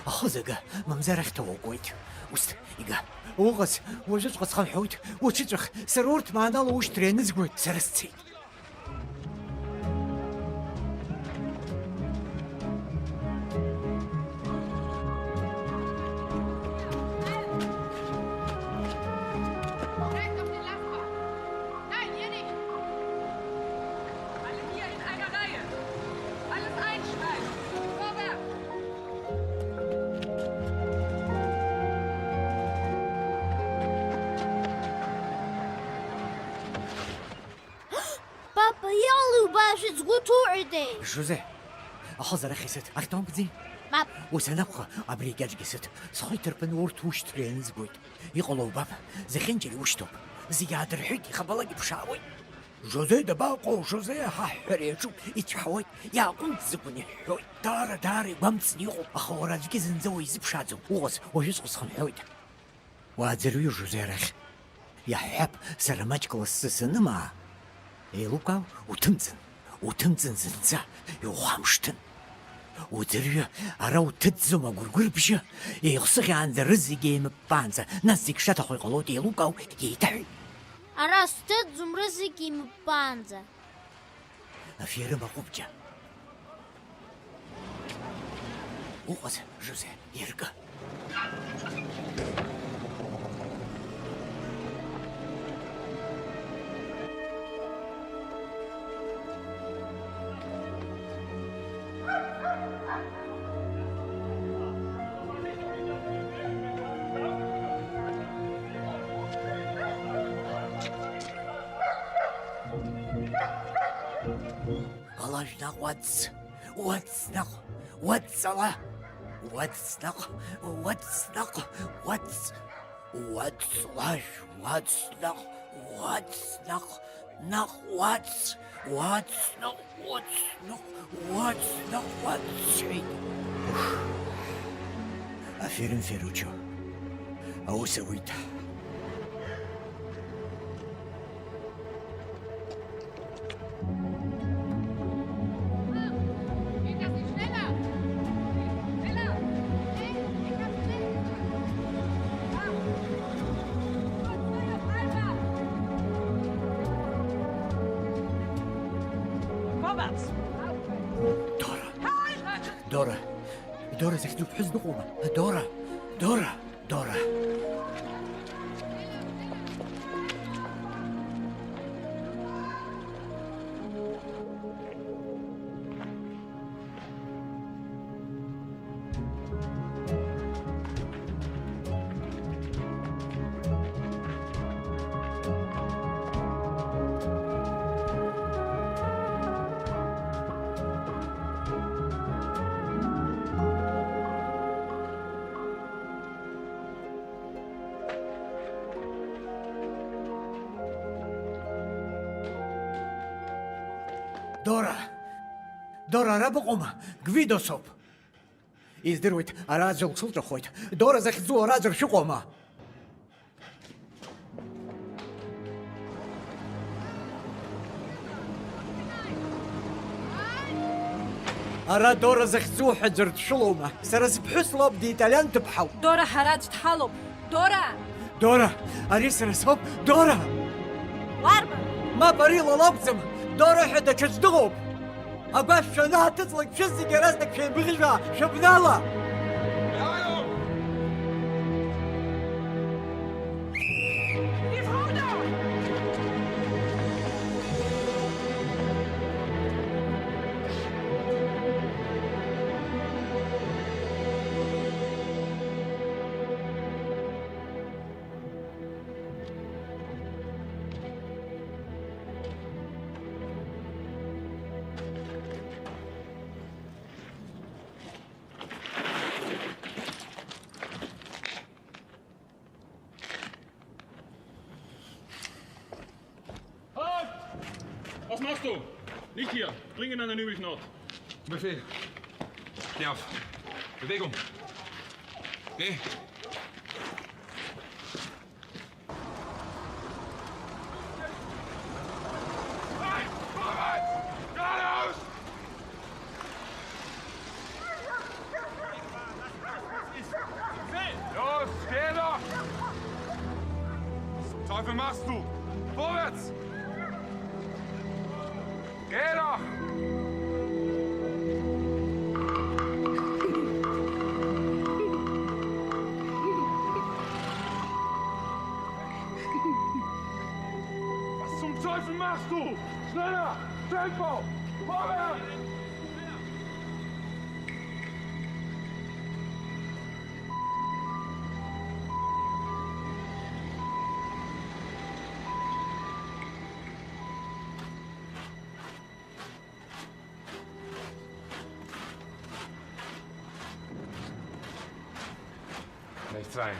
Ахы зага, мамзар ахьҭа уакуеит. Усҭ, ига. Уҟаз, уажәыҵәҟьа схынҳәуеит, уҽыҵәах, сара урҭ маанала ушьҭра ианызгоит, сара сцеит. Nein, ihr nicht! Alle hier in einer Reihe! Alles einschneiden! Vorwärts! Папа, иалоу баашәа сгәы ҭуҳәеитеи? Жозе, ахызара хьысыҭ, ахьҭоумгаӡеи? Мап. Ус анакәха, абри икьаҿгьы сыҭ, схы иҭырԥаны урҭ ушьҭра ианызгоит. Иҟало убап, зехьынџьара иушьҭоуп. Зегь аадырҳәит, ихабалак иԥшаауеит. Жозе дабаҟоу, Жозе, аҳәҳәара иаҿуп, ицәҳауеит, иааҟәымҵӡакәан иҳәҳәоит. Даара, даара игәамҵны иҟоуп, аха уара аӡәгьы зынӡа уизыԥшааӡом, уҟаз, уажәыҵәҟьа схынҳәуеит. Уааӡырҩы, Жозе, арахь. Иаҳҳәап, сара маҷк лассы санымаа, еилукаау, уҭымҵын, уҭымҵын зынӡа, иухамышҭын. Уӡырҩы, ара уҭыҵӡом агәыргәырбжьы, еихсыӷьаанӡа рызегь еимыппаанӡа, нас зегь шаҭаху иҟалоит, еилукаау, еиҭаҳәеит. Ара сҭыҵӡом рызегь еимыппаанӡа. Аферым аҟәыбҷа. Уҟаз, Жозе, иркы. Лажә наҟ уаҵ, уаҵ наҟ, уаҵ ала, уаҵ наҟ, уаҵ наҟ, уаҵ, уаҵ лажә, уаҵ наҟ, уаҵ наҟ, наҟ уаҵ, уаҵ наҟ, уаҵ наҟ, уаҵ наҟ, уаҵ, сҳәеит. Аферым феручо, аус ауит. Дора! Дора! Дора захьӡу ԥҳәыс дыҟоума? Дора! Дора! Дора! Дора! Дора, ара быҟоума? Гвидо соуп. Издыруеит, ара аӡәы лҽылҵәахуеит. Дора захьӡу ара аӡәыр шәыҟоума? Ара Дора захьӡу ҳәа ӡәыр дшәылоума? Сара сыԥҳәыс лоуп, диталиан дыԥҳауп. Дора, ҳара аӡә дҳалоуп. Дора! Дора! Ари сара соуп! Дора! Уарбан? Мап, ари ла лакәӡам! Дора ҳәа даҽаӡә дыҟоуп! Агәашә шәанааҭыҵлак, шәызегьы иаразнак шәеибыӷьжәа, шәыбнала! Halt! Was machst du? Nicht hier. Dringend an der Nübelknaut. Befehl. Steh auf. Bewegung. Geh. Los, geh doch! Was zum Teufel machst du? Vorwärts! Geh doch! Was zum Teufel machst du? Schneller! Tempo! Vorwärts! Rechts rein.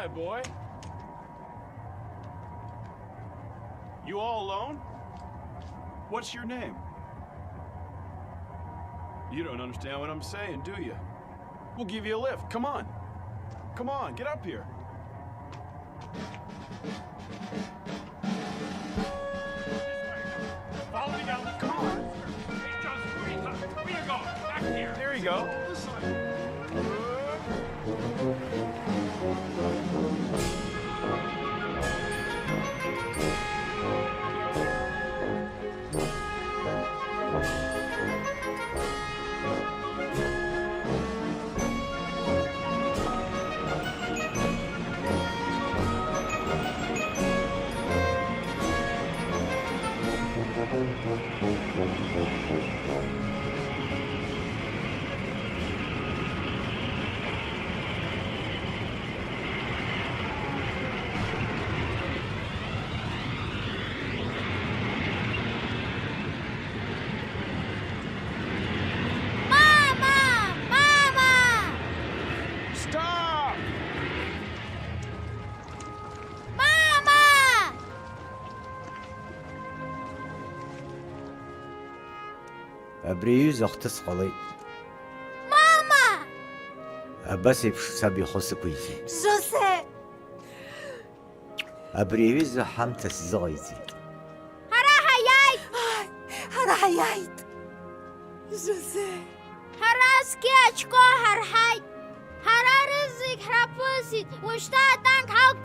Hey, boy. You all alone? What's your name? You don't understand what I'm saying, do you? We'll give you a lift. Come on. Come on, get up here. Follow me down. Come on. Hey, Joe, where are you going? Where you going? Back here. There you go. Мама! Мама! Stop! Мама! Абри аҩыза ахҭыс ҟалеит. Мама! Абас еиԥш саб ихәы сықәиҵеит. Жозе! Абри аҩыза ҳамҭа сзыҟаиҵеит. Ҳара ҳаиааит! Ааи, ҳара ҳаиааит! Жозе! Ҳара зқьи ачқьоу ҳарҳаит! Ҳара рызегь ҳраԥысит, уажәшьҭа атанк ҳалк